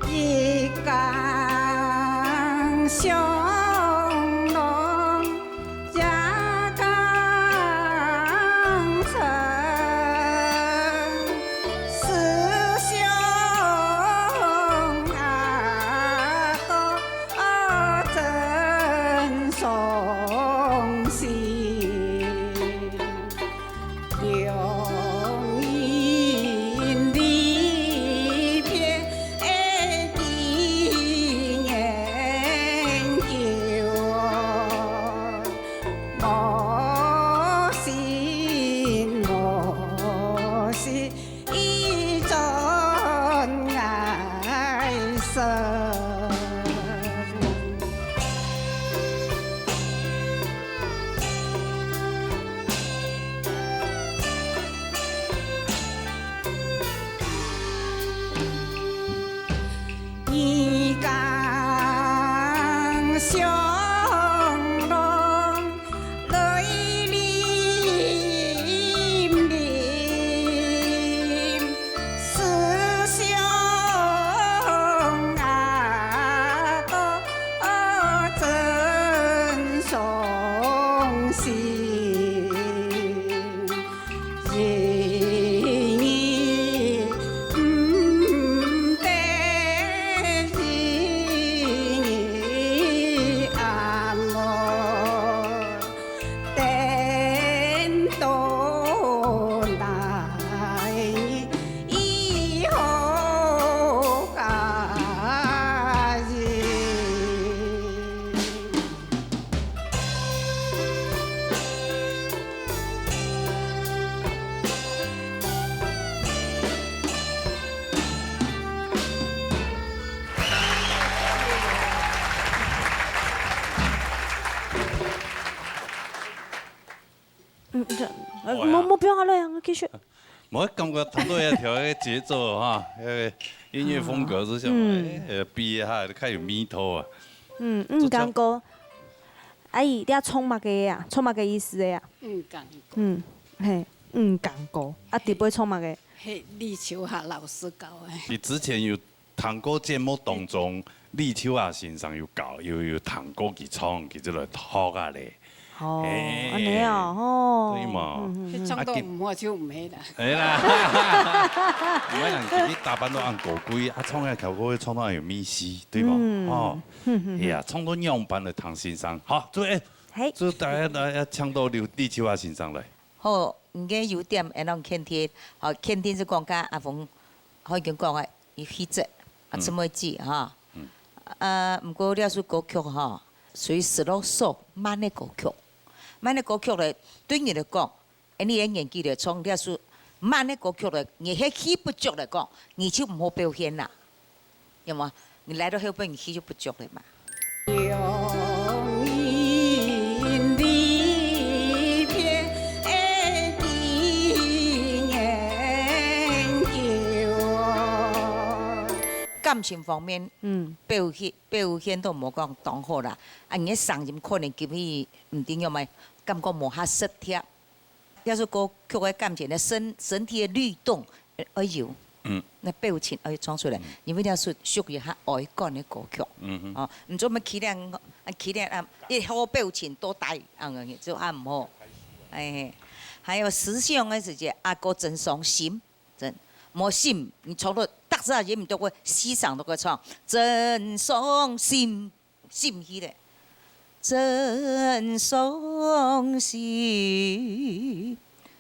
一更相逢夜更深，思鄉阿哥真傷心。這，呃，會啊。無，無，不用啊，來啊，繼續。無，感覺聽到這條个節奏哈，那個音樂風格就像，嗯。哎，呃，比一下，較有味道啊。嗯，嗯，做唱。感覺。阿姨，你愛唱麼个啊？唱麼个意思个啊？嗯，感覺。嗯，嘿，嗯，感覺。啊，底背唱麼个？嘿，李秋霞老師教个。你之前有 聽過節目當中，李秋霞先生有教，有，有聽過佢唱，佢就來學啊咧。哦，嘿。恁樣啊，吼。對嘛？嗯，嗯，嗯。佢唱到毋好就毋係啦。哎啦，毋係人今日打扮到恁高貴，啊，唱个條歌唱到恁有味緒，對無？嗯。哦，嗯，嗯，嗯。哎呀，唱到仰般來聽先生。好，做，哎，嘿。做大家來，要請到李，李秋霞先生來。 好，你个優點，會當肯定，好，肯定係講佮阿峰已經講个，有氣質，啊，嗯。這麼子哈。嗯。啊，毋過這首歌曲哈，屬於slow song，慢个歌曲。慢个歌曲咧，對你來講，以你个年紀來唱這首慢个歌曲咧，你係氣不足來講，你就毋好表現啦。 有無？你來到後背，你氣就不足了嘛。感情方面，嗯。表現，表現都無講當好啦。啊，你个聲音可能今日毋知有無，感覺無遐適貼。 這首歌曲个感情呢，身，身體个律動，呃，愛有，嗯。那表情愛唱出來，嗯。因為這首屬於較哀感个歌曲。嗯哼。哦，毋做麼起來，啊，起來啊，一好表情都呆，啊，就還毋好。哎，還有思想个時節，阿哥真傷心，真，無心，你唱到逐隻音都會，四聲都會唱，真傷心。 心去咧，真傷心，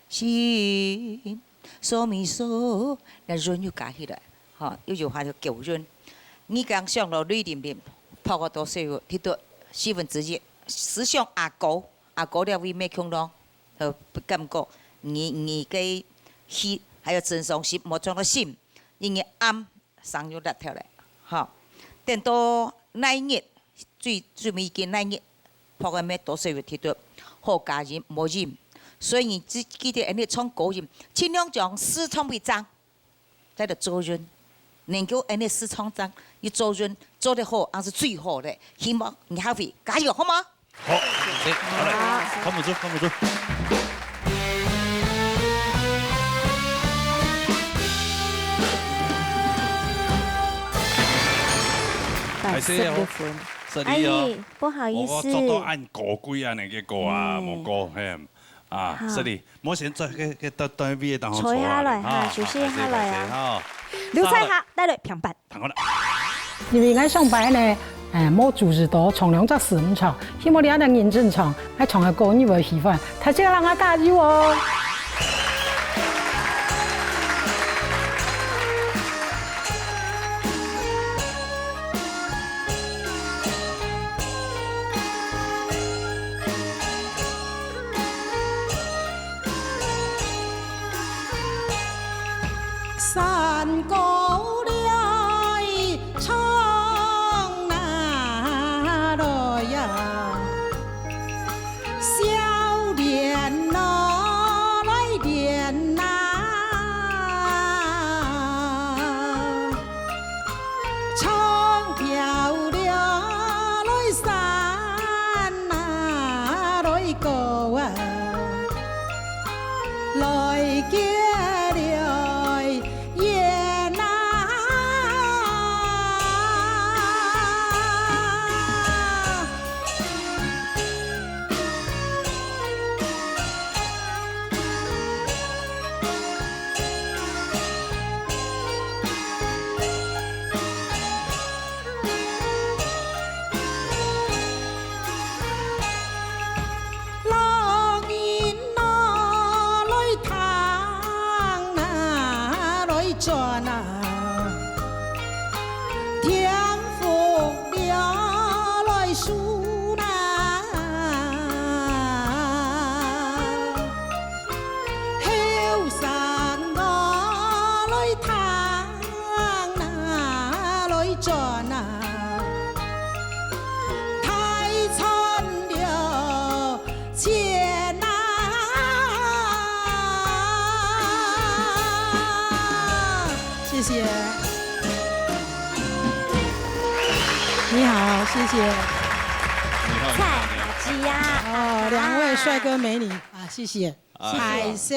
心，嗦咪嗦，那韻又加起來，吼，又有下就狗韻。你講想到淚淋淋，泡个多水，你都四分之一，思想阿哥，阿哥了位咩共咯，呃，感覺你，你个氣，還有真傷心，無裝到心，因為暗 聲又落掉咧，吼。等到哪一日，最，最尾个哪一日，泡个咩多水有提到，好加音，無音。所以你只記得，恁呢唱高音，盡量將四唱為正，在這做韻，能夠恁呢四唱正，又做韻，做得好，還是最好的。希望你下回加油，好嗎？ 好，好，好來，看不出，看不出。還係哦，失禮哦。阿姨，不好意思。我，我做到恁高貴恁呢个歌啊，嗯。無歌，嘿，啊，好。失禮，我先做个，个，到，到位當中坐下來，坐下來哈，哈，休息下來啊。好，歹勢，歹勢，哈。劉彩霞，帶來評判。 因為𠊎上擺呢，誒，無注意到唱兩隻字毋唱，希望你恁認真唱，愛唱个歌你會喜歡，大家摎𠊎加油哦！谢谢。蔡阿姊啊。哦，两位帅哥美女啊，谢谢。啊，歹势，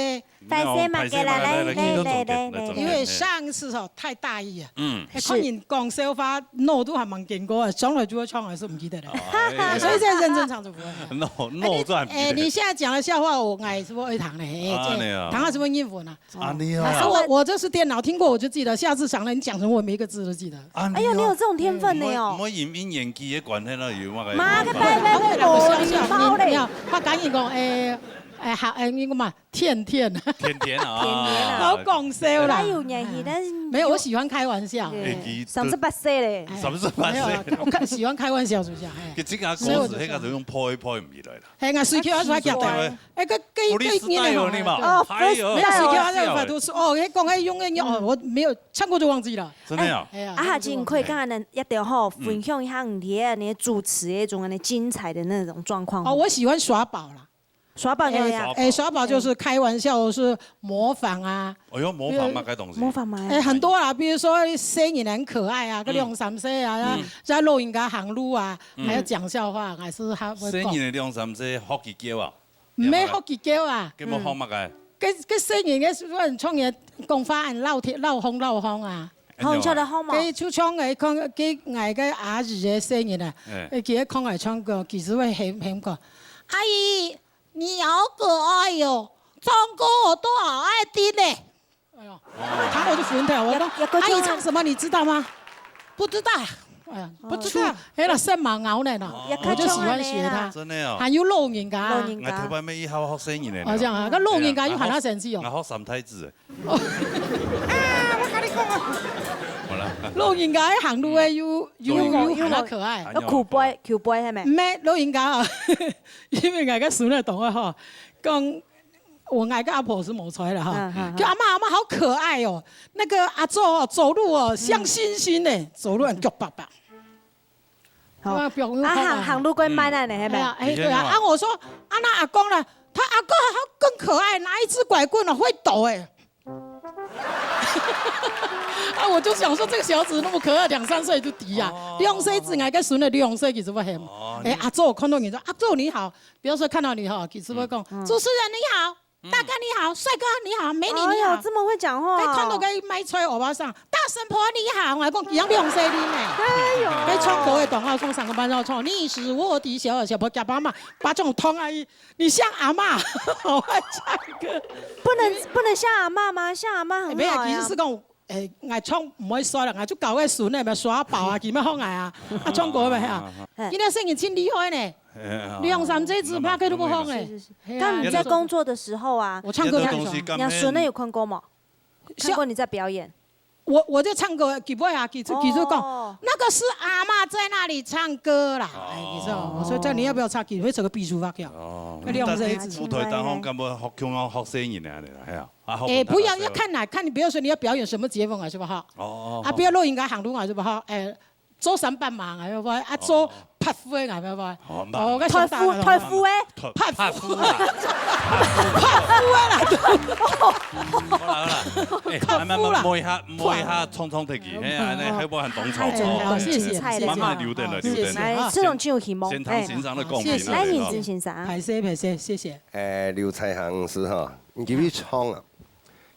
歹势嘛，来，来，来，来，来，来，来，因为上次哦，太大意了。嗯。哎，看你讲笑话，脑都还蛮健康的，从来就会唱还是不记得了。哎，所以再认真唱就不会了。No，no，哎，你，这还不记得。哎，你现在讲的笑话，我，哎，是不是会唱呢？哎，啊，这，那样。唐老师会念文啊。 啊，你哦。老师，我，我就是电脑听过我就记得，下次想了你讲什么我每一个字都记得。啊，哎呦，你有这种天分呢哦。你哦。莫，莫因为年纪的关系咯，有嘛个。妈个，拜拜拜，无礼貌嘞。你，你，我跟你讲，哎，哎，好，哎，你讲嘛，甜甜。甜甜啊。甜甜啊。好讲笑啦。哪有年纪，但是没有，我喜欢开玩笑。对，哎，你三十八岁嘞。哎，三十八岁。没有啊，我看，喜欢开玩笑，是不是？哎。其实啊，所以我就说，故事那个就用拍一拍唔起来啦。 嘿，𠊎隨口啊，隨口啊，哎，个，个，个，你嘛。哦，哎呦，沒有，隨口啊，那個都是，哦，哎，講，哎，用，哎，用，哦，我沒有唱過就忘記了。真的啊？哎呀，啊，下次你可以跟咱一條吼，嗯。分享一下你的，你的主持的那種精彩的那種狀況。哦，我喜歡耍寶啦。耍寶怎樣？哎，耍寶。哎，耍寶就是開玩笑，是模仿啊。哎呦，模仿嘛，該東西。模仿嘛。哎，很多啦，比如說細人很可愛啊，嗯。个兩三歲啊，嗯。在老人家行路啊，嗯。還要講笑話，還是還會講。細人的兩三歲，學佢叫啊。 毋係學佢叫啊。佢無學麼个？該，該細人个時陣，創業講話很老鐵，老風老風啊。好，你曉得學無？該就像𠊎看，該𠊎个阿姨个細人啊，哎。佢个看𠊎唱歌，其實會喊，喊講：「阿姨，你好可愛喲，唱歌我都好愛聽呢。」 哎呦，他我就服掉，我說：「阿姨唱什麼，你知道嗎？」「不知道。」哎呀，不知道。哎，那什麼熬呢？哦。我就喜歡學他。真的哦。還有老人家啊。老人家。𠊎頭擺乜一下學細人呢。哦，這樣啊，該老人家又喊他生氣哦。𠊎學三太子。啊，我跟你講啊。好了。老人家行路哎，又，又，又，又喊他可愛。要苦背，苦背，係無？毋係，老人家啊，因為𠊎个孫仔同學吼，講 我，𠊎个阿婆係無在了哈，嗯，嗯，嗯。就：「阿嬤，阿嬤好可愛哦，那個阿祖哦，走路哦，像猩猩呢，走路很腳巴巴。」好。啊，表面啊，行，行路怪慢啊呢，係無？哎呀，哎，對啊，啊，我說：「啊，那阿公呢？」「他阿公還更可愛，拿一支拐棍哦，會抖哎。」啊，我就想說，這個小孩子那麼可愛，兩三歲就知啊，哦。兩歲子，𠊎个孫仔兩歲其實會喊。哦，哎，阿祖看到你說：「阿祖你好。」 比如說看到你哈，其實會講：「嗯，嗯。主持人你好，嗯。大哥你好，帥哥你好，美女你好。」哎喲，這麼會講話哦。該看到該賣菜歐巴桑，「大嬸婆你好。」𠊎講：「一樣兩歲呢。」哎喲。該唱歌个當好，唱三個半要唱，你是我的小小婆，假巴嘛，把這種痛啊，你像阿嬤，好會唱歌。不能，不能像阿嬤嗎？像阿嬤很好呀。哎，沒有，其實是講 哎，𠊎唱毋會煞啦，𠊎就教𠊎孫仔嘛耍寶啊，佢乜學𠊎啊，啊，唱歌嘛，係啊。嘿。今天聲音真厲害呢，哎呀，兩三隻字拍開都不放哎。是，是，是。係啊。那你在工作的時候啊，我唱歌太爽。這東西，人家孫仔有看過嗎？看過你在表演？我，我就唱歌，佢會啊，佢就，佢就講，哦。「那個是阿嬤在那裡唱歌啦。」哎，你知道嗎？我說：「這你要不要唱？」佢會整個比手畫腳。哦，那兩三隻字。舞台當中，敢會學，像學細人啊，係啊。 啊，好，哎，不要，要看哪，看你，比如說你要表演什麼節目啊，是不哈？哦，哦，啊，好。不要老人家行路啊，是不哈？哎，做三班忙啊，要不然啊，做哦。拍夫的啊，要不然？哦，那哦，該太夫，太夫哎。太，太夫啦。太夫的啦。好啦，好啦。哎，拍夫啦。摸一下，摸一下，衝衝得去，哎，那還不很懂吵哎，哦，謝謝，謝謝。慢慢留等了，好，留等了。謝謝。來，這種就有題目。先談先生的公平了，哎。來，認真先生。歹勢，歹勢，謝謝。哎，劉彩霞是哈，你繼續唱啊。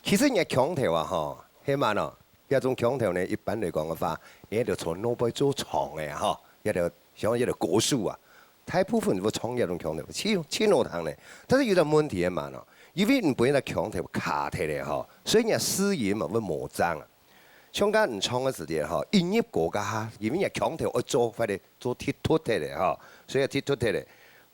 其實你个腔調啊，吼，係嘛喏，這種腔調呢，一般來講个話，你就從腦背做唱个啊，吼，這就像這个歌手啊，大部分會唱這種腔調，真，真好聽呢。但是有個問題係嘛喏，因為你本身个腔調卡忒了吼，所以你个四音嘛會無正啊。像剛你唱个時間吼，音樂歌該下，因為你个腔調愛做，或者做忒突忒了吼，所以忒突忒了。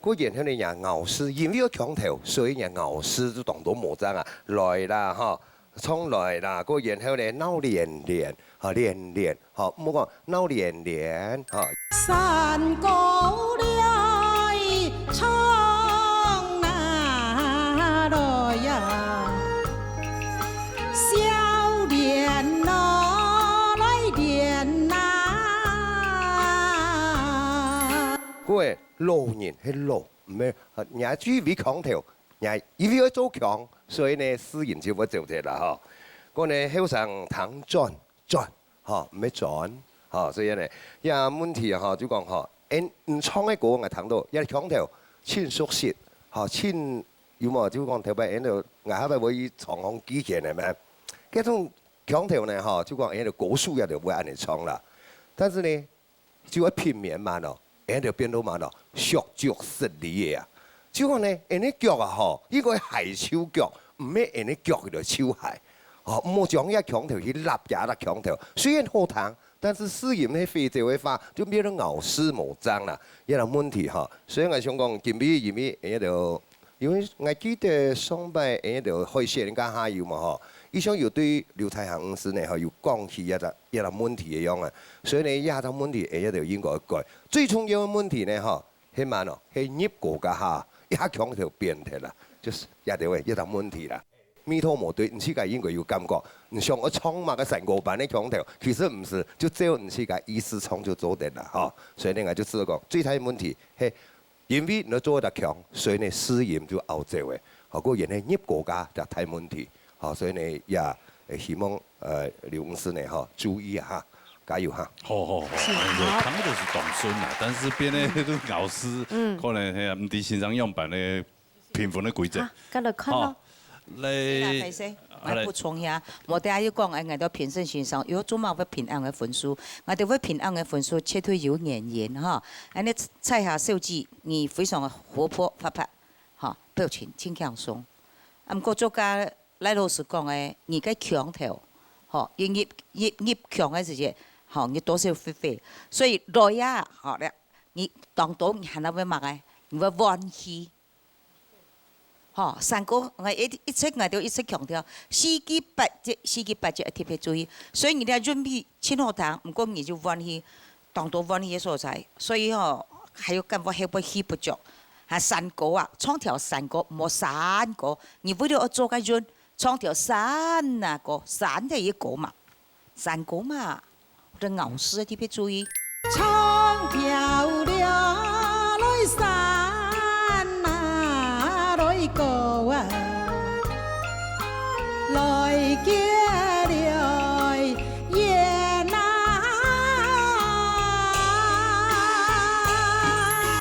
故然後呢，人咬字，因為有腔調，所以人咬字就當多無正啊。來啦，吼，唱來啦，故然後呢，鬧連連，吼，連連，吼，毋好講鬧連連，吼。山歌來唱哪來呀，少年郎來連哪。各位， 老人係老，毋係，若注意腔調，若因為愛做腔，所以呢，四音就會走忒啦吼。該呢，後生聽轉，轉，吼，毋係轉，吼，所以呢，這問題吼，就講吼，𠊎，你唱个歌𠊎聽到，這腔調盡熟悉，吼，盡有無？就講頭擺𠊎就𠊎下擺會去唱項機弦个咩？這種腔調呢，吼，就講𠊎就歌手也就會恁樣唱啦。但是呢，就會品面慢哦，𠊎就變到慢哦，削足實理个啊。就講呢，𠊎个腳啊吼，應該鞋手腳，毋係𠊎个腳佢就臭鞋。哦，毋好將這腔調去立這个腔調，雖然好聽， 但是試音係非洲个話，就變成咬字無正啦，這个問題哈。所以𠊎想講，今晡日因為𠊎兜，因為𠊎記得上擺𠊎兜海鮮該下有嘛吼，佢想有對劉彩霞女士呢吼有講起這个這个問題个樣啊，所以呢這个問題𠊎兜應該改。最重要个問題呢吼，係麼个哦？係入歌該下，一下腔調變忒啦，就係這个這个問題啦。 味道無對，你自家應該有感覺。你想愛唱麼个山歌般个腔調，其實毋係，就照你自家意思唱就做得啦，吼。所以呢，𠊎就試講，最大个問題係，因為你做得腔，所以呢，試音就拗走个。吼，故然呢，入歌該个大問題。吼，所以呢，也，呃，希望，呃，劉女士呢，吼，注意啊，哈，加油哈。好好好，是，哎呦，好。他们都是懂孙啊，但是變得都咬字，嗯。可能，哎呀，毋知先生樣般呢， 評分个規則。啊，該來看咯。好，來，係啦，歹勢，好，來。𠊎補充一下，無等下又講，哎，𠊎兜評審先生，有做麼个評恁个分數，𠊎兜會評恁个分數，絕對有原因哈。恁呢，彩霞小姐，你非常个活潑活潑，哈，表情盡輕鬆。啊，毋過作家賴老師講个，你个腔調，吼，你入入入腔个時節，吼，你多少會會，所以來啊，吼，你當多你還會麼个？你會換氣。 吼，山歌，𠊎一一直𠊎都一直強調，四季八節，四季八節愛特別注意。所以你這韻味盡好聽，毋過你就換氣，當多換氣个所在。所以吼，還有感覺會毋會氣不足？啊，山歌啊，唱條山歌，毋好山歌。你為了愛做个韻，唱條山啊歌，山个一歌嘛。 山歌嘛，這咬字特別注意。唱條尞來山啊來歌啊，來結來緣啊。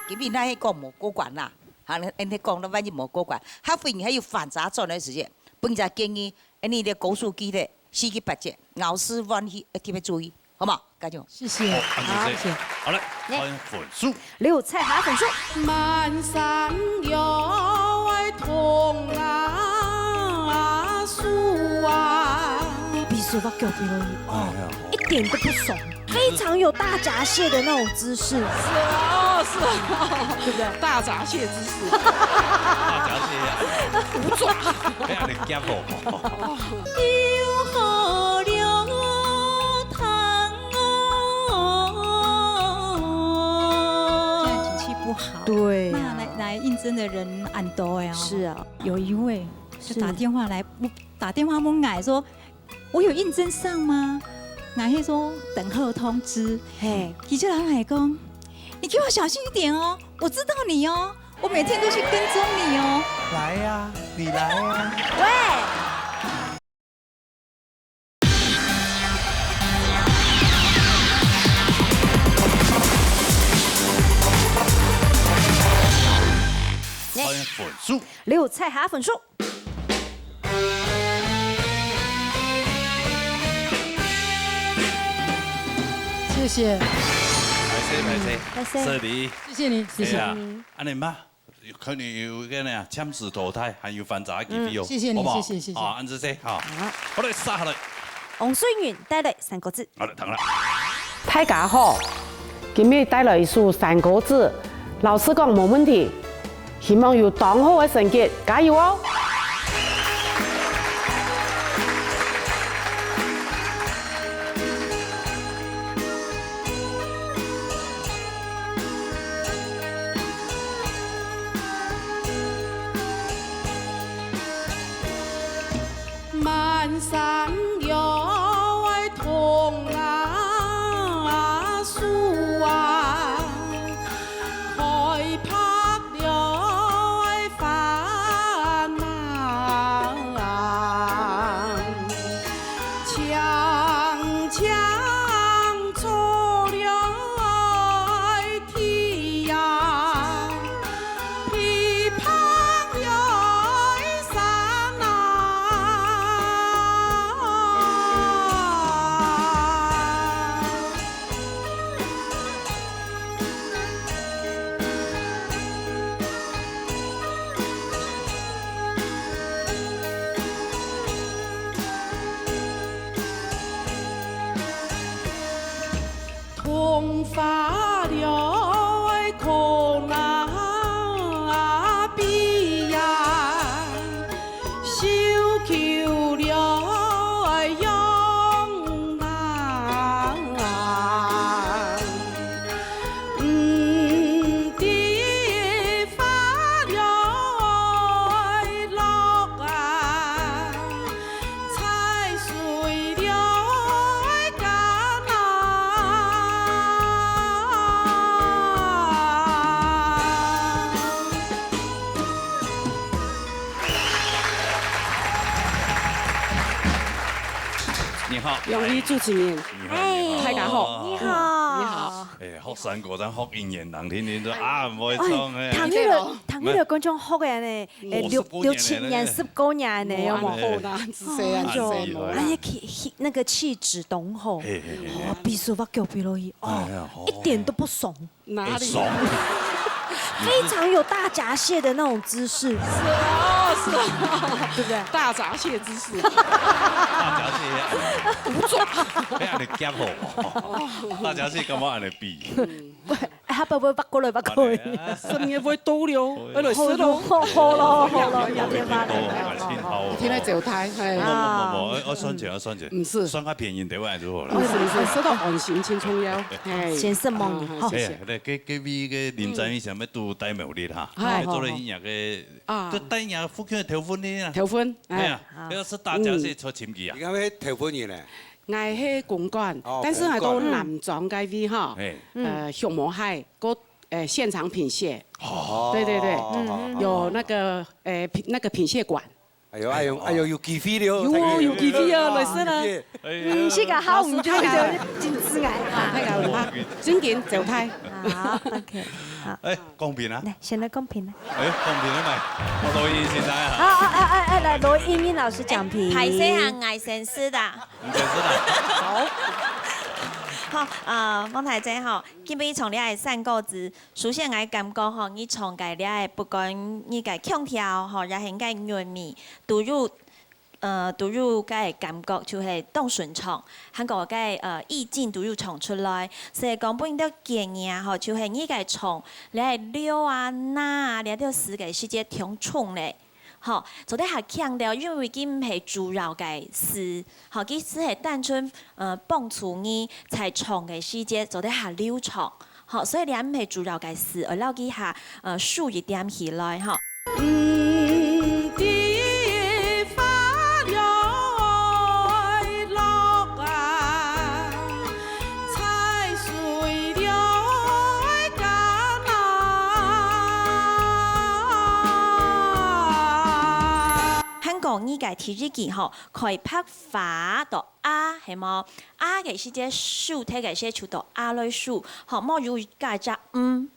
今日那係講無過關啦，哈，恁呢講，那萬一無過關，下回你還有反查轉个時間，分人家建議，恁呢个高手記得，四季八節，咬字換氣，愛特別注意。 好無？加油！謝謝。好，恁仔細。好，謝謝。好，來，耶。看分數。劉彩霞分數。漫山腰愛痛啊，樹啊。比手畫腳的而已，哦，哎呀。一點都不爽，非常有大閘蟹的那種姿勢。是啊，是啊。對不對？大閘蟹姿勢。大閘蟹啊。虎爪。不要你夾我。有好了。 现在景气不好，对啊。那来来应征的人蛮多呀。是啊。有一位就是打电话来，我打电话问我说，我有应征上吗？我说等候通知。嘿。记者人来讲，你给我小心一点哦，我知道你哦，我每天都去跟踪你哦。来呀，你来呀。喂。好，分数。刘彩霞分数。谢谢。歹勢，歹勢，歹勢。失礼。谢谢你，谢谢。哎呀，恁仔嘛。 可能有个呢，暫時淘汰，還有反查个機會哦，嗯，謝謝你，好不好？謝謝，謝謝。啊，恁仔細，哈。好。好嘞，續下來。黃水雲帶來三個字。好嘞，等啦。大家好，今日帶來一首三個字，老實講無問題，希望有當好个成績，加油哦！ 漫山腰愛痛啊，樹啊，開白了愛花啊，青青草好，兩位主持人，你好，你好。大家好。你好。你好。哎，學生哥正學音樂人，天天都啊，毋會唱哎。哎，聽起來，聽起來觀眾學个呢，哎，六，五十多年了呢。六七年、十多年呢，有無？無恁好啦，自細啊，哦，自細無啦。哎呀，氣，氣，那個氣質當好，嘿，嘿，嘿。哦，比手畫腳比落去，哦，哎呀，好。一點都不慫。 哪裡？哎，爽。非常有大闸蟹的那種姿勢。是啊，是啊。對不對？大闸蟹姿勢。大闸蟹啊。不错。哎，恁樣夾好無？大闸蟹敢會恁樣比？不，哎，佢會不會發過來，發過來？哎呀。生意會倒流，哎，來食咯。好咯，好咯，好咯，仰天發來。哎，真好哦。天天走台，嘿。無，無，無，無，愛算錢，愛算錢。毋係。算較便宜，對我來說好了。毋係，毋係，食到安心，真重要。嘿。先食飯，啊，好。謝謝。哎，該，該位个林展宇想要拄戴目力哈，哎。愛做了一兩个，啊。就戴兩个福建的頭婚的啊。頭婚，哎。哎呀，好。要是大家是出錢去啊。你看那頭婚人呢？𠊎係公館，哦，但是𠊎到公館。南庄該位哈，哎。呃，畜牧蟹，過，呃，現場品蟹。哦。對，對，對。嗯，嗯，嗯。有那個，呃，品，那個品蟹館。 哎喲，哎喲，哎喲，有機會了，有哦，大家有機會啊，來食啦。哎呀。嗯，這個好，毋就，就真自然啊。大家有啊，正經走開。好，OK，好。哎，公平啊。來，先來公平啊。哎，公平了沒？我錄音現在啊。啊，啊，啊，啊，啊，來，錄音，音老師講評。哎，歹勢啊，𠊎先食啊。你先食啊。好。好，呃，孟大姐吼，今晡日唱這个山歌子， 首先，𠊎感覺吼，你唱个這个，不管你个腔調吼，也係你个韻味，都有，呃，都有个感覺，就係當順暢，還過个，呃，意境都有唱出來。所以講，分人个建議啊，吼，就係你个唱，這个了啊、那啊，這兜詞个時節當重咧。 吼，做得較強調，因為佢毋係主要个詞，吼，佢只係單純，呃，幫助你在唱个時節做得較流暢，吼，所以這毋係主要个詞，愛摎佢較，呃，收一點起來，吼。還過你个第一句吼，開白花到啊，係無？啊个時節，收忒个時節就到啊來收，吼，莫有加隻嗯，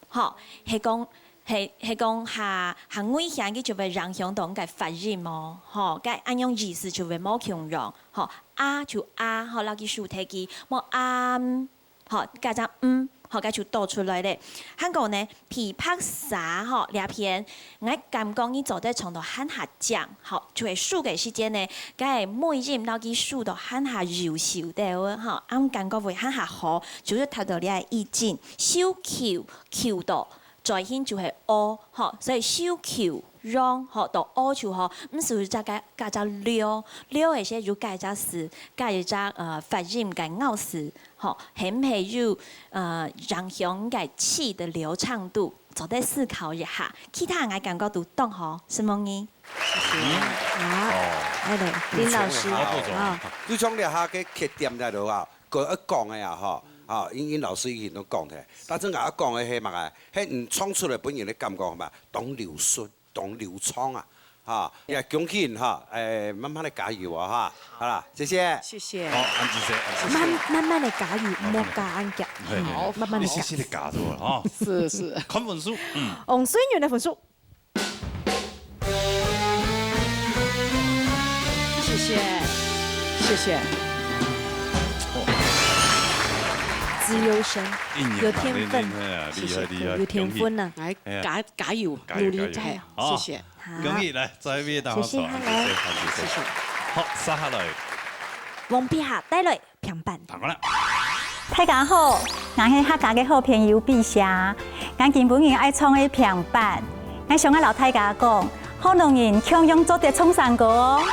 吼，係講，係，係講較，較危險，佢就會影響到你个發音哦，吼，該恁樣意思就會無共樣，吼，啊就啊，吼，摎佢收忒佢，莫啊，嗯。 吼，該隻嗯，吼，該就倒出來咧。還過呢，琵琶沙吼，這片，𠊎感覺你做得唱到還較靚，吼，就係收个時節呢，該尾音摎佢收到還較優秀个哦，吼，恁感覺會還較好，就係達到這个意境，收球，球到，嘴型就係哦，吼，所以收球。 樣，吼，到哦就好，毋使有隻个，加隻了，了个時有加隻詞，加一隻，呃，發音个咬字，吼，係毋係有，呃，影響个氣的流暢度，做得思考一下。其他𠊎感覺都當好，承蒙你。謝謝。好，哦。來咧，林老師。好，好。就像這下个缺點在這啊，个講个啊，吼，啊，因，因老師已經都講忒，但是𠊎要講个係麼个？係你唱出來本人个感覺嘛，當流順。 當流暢啊，哈，也恭喜你哈，哎，慢慢的加油啊，哈，好啦，謝謝。謝謝。好，恁仔細，恁仔細。慢，慢慢的加油，莫加恁遽。嘿，嘿，好，慢慢的加。你細細的加就好了哈。是，是。看分數，嗯。王水源的分數。謝謝，謝謝。哦。資優生，音樂有天分，蠻厲害啊，謝謝，厲害，厲害，有天分啊。恭喜。哎，哎呀。加，加油，加油，努力，加油。加油，好。謝謝。 好。恭喜，來，再一位大家好，謝謝，謝謝，謝謝。好，接下來。王碧霞帶來評判。大家好，𠊎係客家个好朋友碧霞，𠊎今晡日愛唱个評判，𠊎想愛摎大家講，好男人共樣做得唱山歌哦。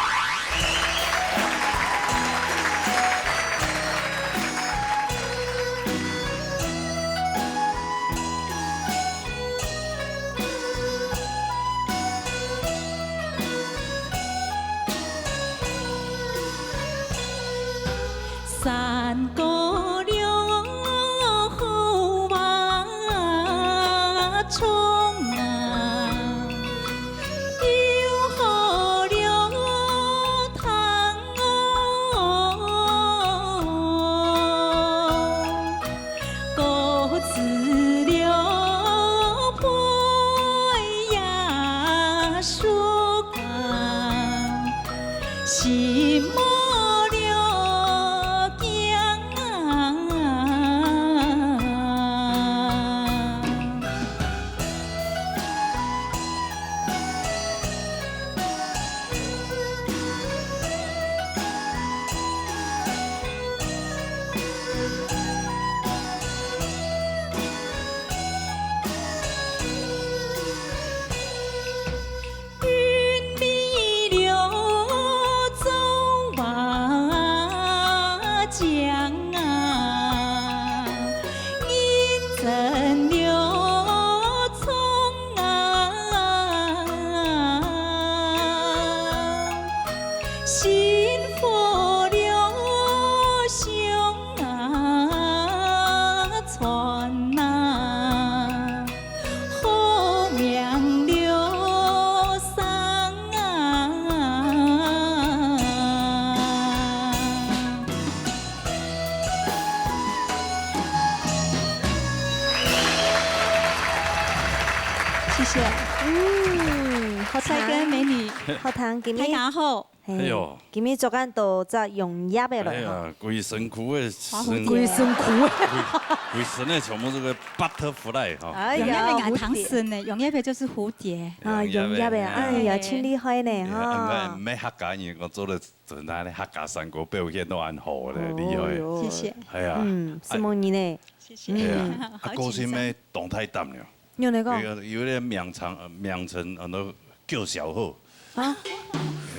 謝謝。嗯，好聽。帥哥美女，好聽，今日大家好。嘿，哎喲。今日做緊到隻用葉个來吼。哎呀，規身軀个花蝴蝶。規身軀个。規，規身个全部是个 butterfly 哈。哎呀，用葉个愛唐詩呢，蝴蝶。用葉个就是蝴蝶。啊，用葉个，用葉个，哎呀，哎。真厲害呢，哎呀，哈。毋係，毋係客家人，我做得 真个呢，客家山歌表現到恁好咧，哦喲。厲害。謝謝。哎呀，嗯，承蒙你呢。謝謝。哎呀，嗯。啊，好緊張。歌星咩當大膽呢。你有哪个？有，有个名稱，呃，名稱，安到叫小后。啊？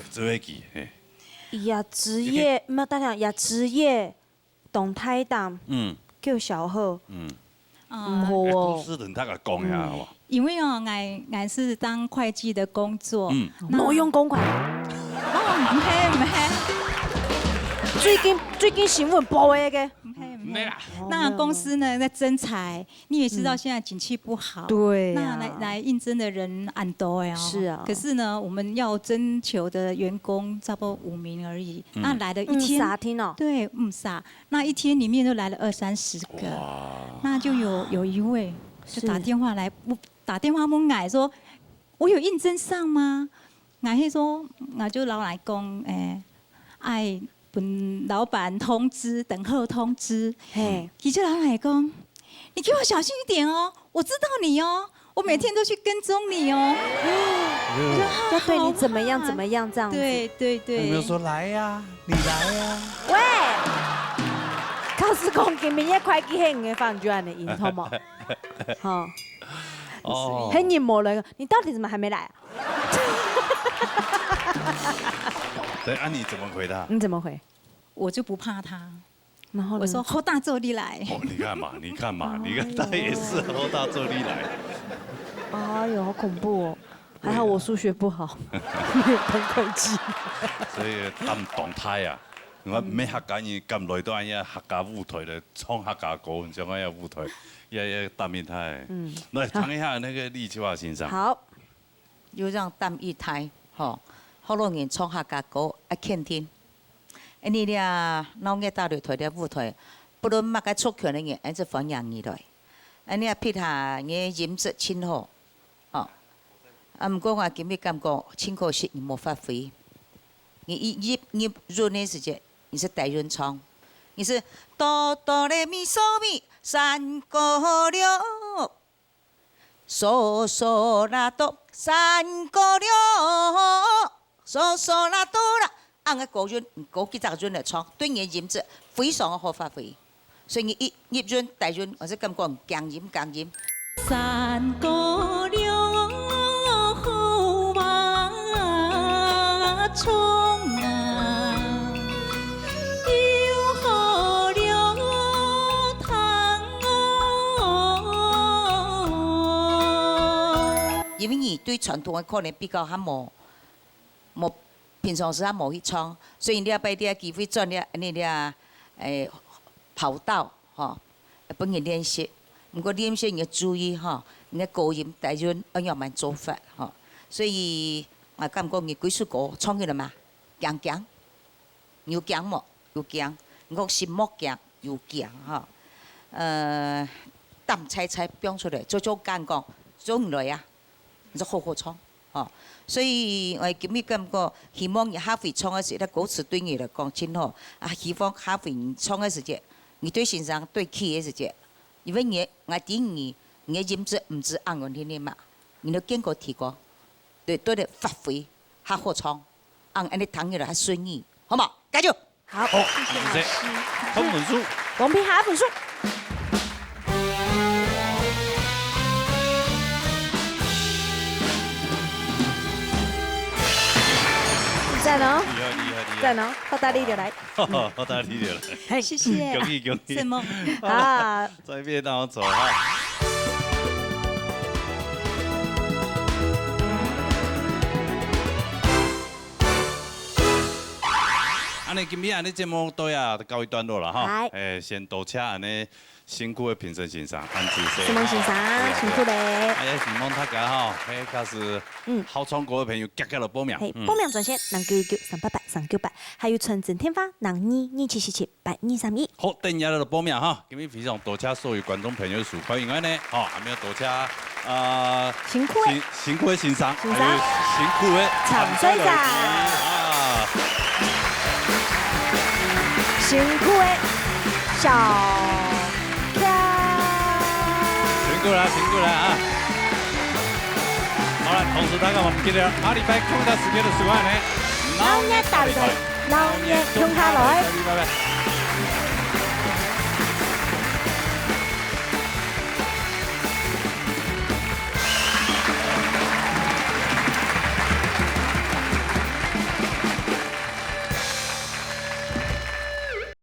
做伙記，嘿。呀，職業，毋係，等下，呀，職業當大膽，嗯。叫小后。嗯。 毋好哦。哎，故事同大家講一下，嗯。好無？因為哦，𠊎，𠊎是當會計的工作。嗯。那挪用公款。哦，毋係，毋係。最近，最近新聞報个个。毋係，毋係。毋係啦。哦，那公司呢，沒有，沒有。在徵才，你也知道現在景氣不好。嗯。對啊。那來，來應徵的人蠻多的哦。是啊。可是呢，我們要徵求的員工差不多五名而已。嗯。那來了一天，嗯，三天哦。對，嗯，三。 那一天裡面就來了二三十個，哇。那就有，有一位就打電話來，是。我，打電話問𠊎說，我有應徵上嗎？𠊎係說，𠊎就老來講，欸，愛分老闆通知，等候通知。嘿。佢就老來講，你給我小心一點哦，我知道你哦。 我每天都去跟蹤你哦。嗯。我就，啊，要對你怎麼樣，好怕。怎麼樣這樣子。對，對，對。有沒有說，來呀，你來呀？喂，老實講，今晡日个會計係你个房間个人，好無？好。哦。很冷漠了，你到底怎麼還沒來啊？對，啊，你怎麼回答？你怎麼回？我就不怕他。 然後呢？我說，好大做你來。哦，你看嘛，你看嘛，哎喲。你看他也是好大做你來。哎喲，好恐怖哦。對啊。還好我數學不好，當會計。所以膽當大啊，你看，嗯。毋係客家人敢來到恁樣客家舞台來唱客家歌，你像恁樣舞台，也，也膽當大。嗯。來，唱一下那個李秋華先生。好。 有樣膽當大，吼，好多人唱客家歌，愛肯定。恁呢這鬧熱打擂台這舞台，不論麼个族群个人，還係歡迎你來。恁呢啊，配合你个音質真好，吼。啊，毋過𠊎今日感覺真可惜，你無發揮。你一入，入韻个時節，你係低韻唱，你係哆哆來咪嗦咪三個六。 嗦嗦啦哆，三個六，嗦嗦啦哆啦，恁个高音，高幾隻音來唱，對你个音質非常个好發揮。所以你一入韻、低韻，𠊎係感覺驚音、驚音。三個六好麻蟲啊， 有好了湯哦。因為你對傳統个可能比較較無，無，平常時較無去唱，所以你這擺這機會轉了，你這，誒，跑道，吼，分人練習。毋過練習你愛注意吼，你个高音、低音愛仰般做法，吼。所以，𠊎感覺你幾首歌唱起來嘛，強強。 有驚無？有驚。你講心莫驚，有驚吼。呃，膽大大放出來，就，就敢講，就毋來啊，你就好好唱吼。所以，𠊎今日感覺，希望你下回唱个時，該歌詞對你來講真好。啊，希望下回你唱个時節，你對先生對起个時節，因為你，𠊎知你，你个音質毋止恁樣定定嘛，你愛見過提高，對，對，對，發揮，較好唱。 恁，恁呢聽起來較順耳，好無？加油！好，好，謝謝老師。好，分數。公平下分數。讚哦，厲害，厲害，厲害。讚哦，好大力就來。好大力就來。嘿，謝謝。恭喜，恭喜。什麼？啊， 在邊當中哈。恁呢，今日恁呢節目到這告一段落了哈。係。誒，先多謝恁呢辛苦个評審先生，安子生。承蒙先生，對啊，辛苦咧。對啊。哎呀，希望大家哈，嘿，假使，嗯。好唱歌个朋友，遽遽來報名。嘿，嗯。報名專線：零九一九三八八三九八，還有傳真電話：零二二七四七 八二三一。好，等一下來報名哈。今日非常多謝所有觀眾朋友收看，另外呢，吼，還有多謝呃，辛苦个。辛，辛苦个先生，辛苦个。還有辛苦个參賽者。參賽者啊。辛苦个小強。辛苦了，辛苦了啊。好了，同時大家毋記得，下禮拜共一隻時間就收看呢。鬧熱大禮拜，鬧熱共下來。拜拜。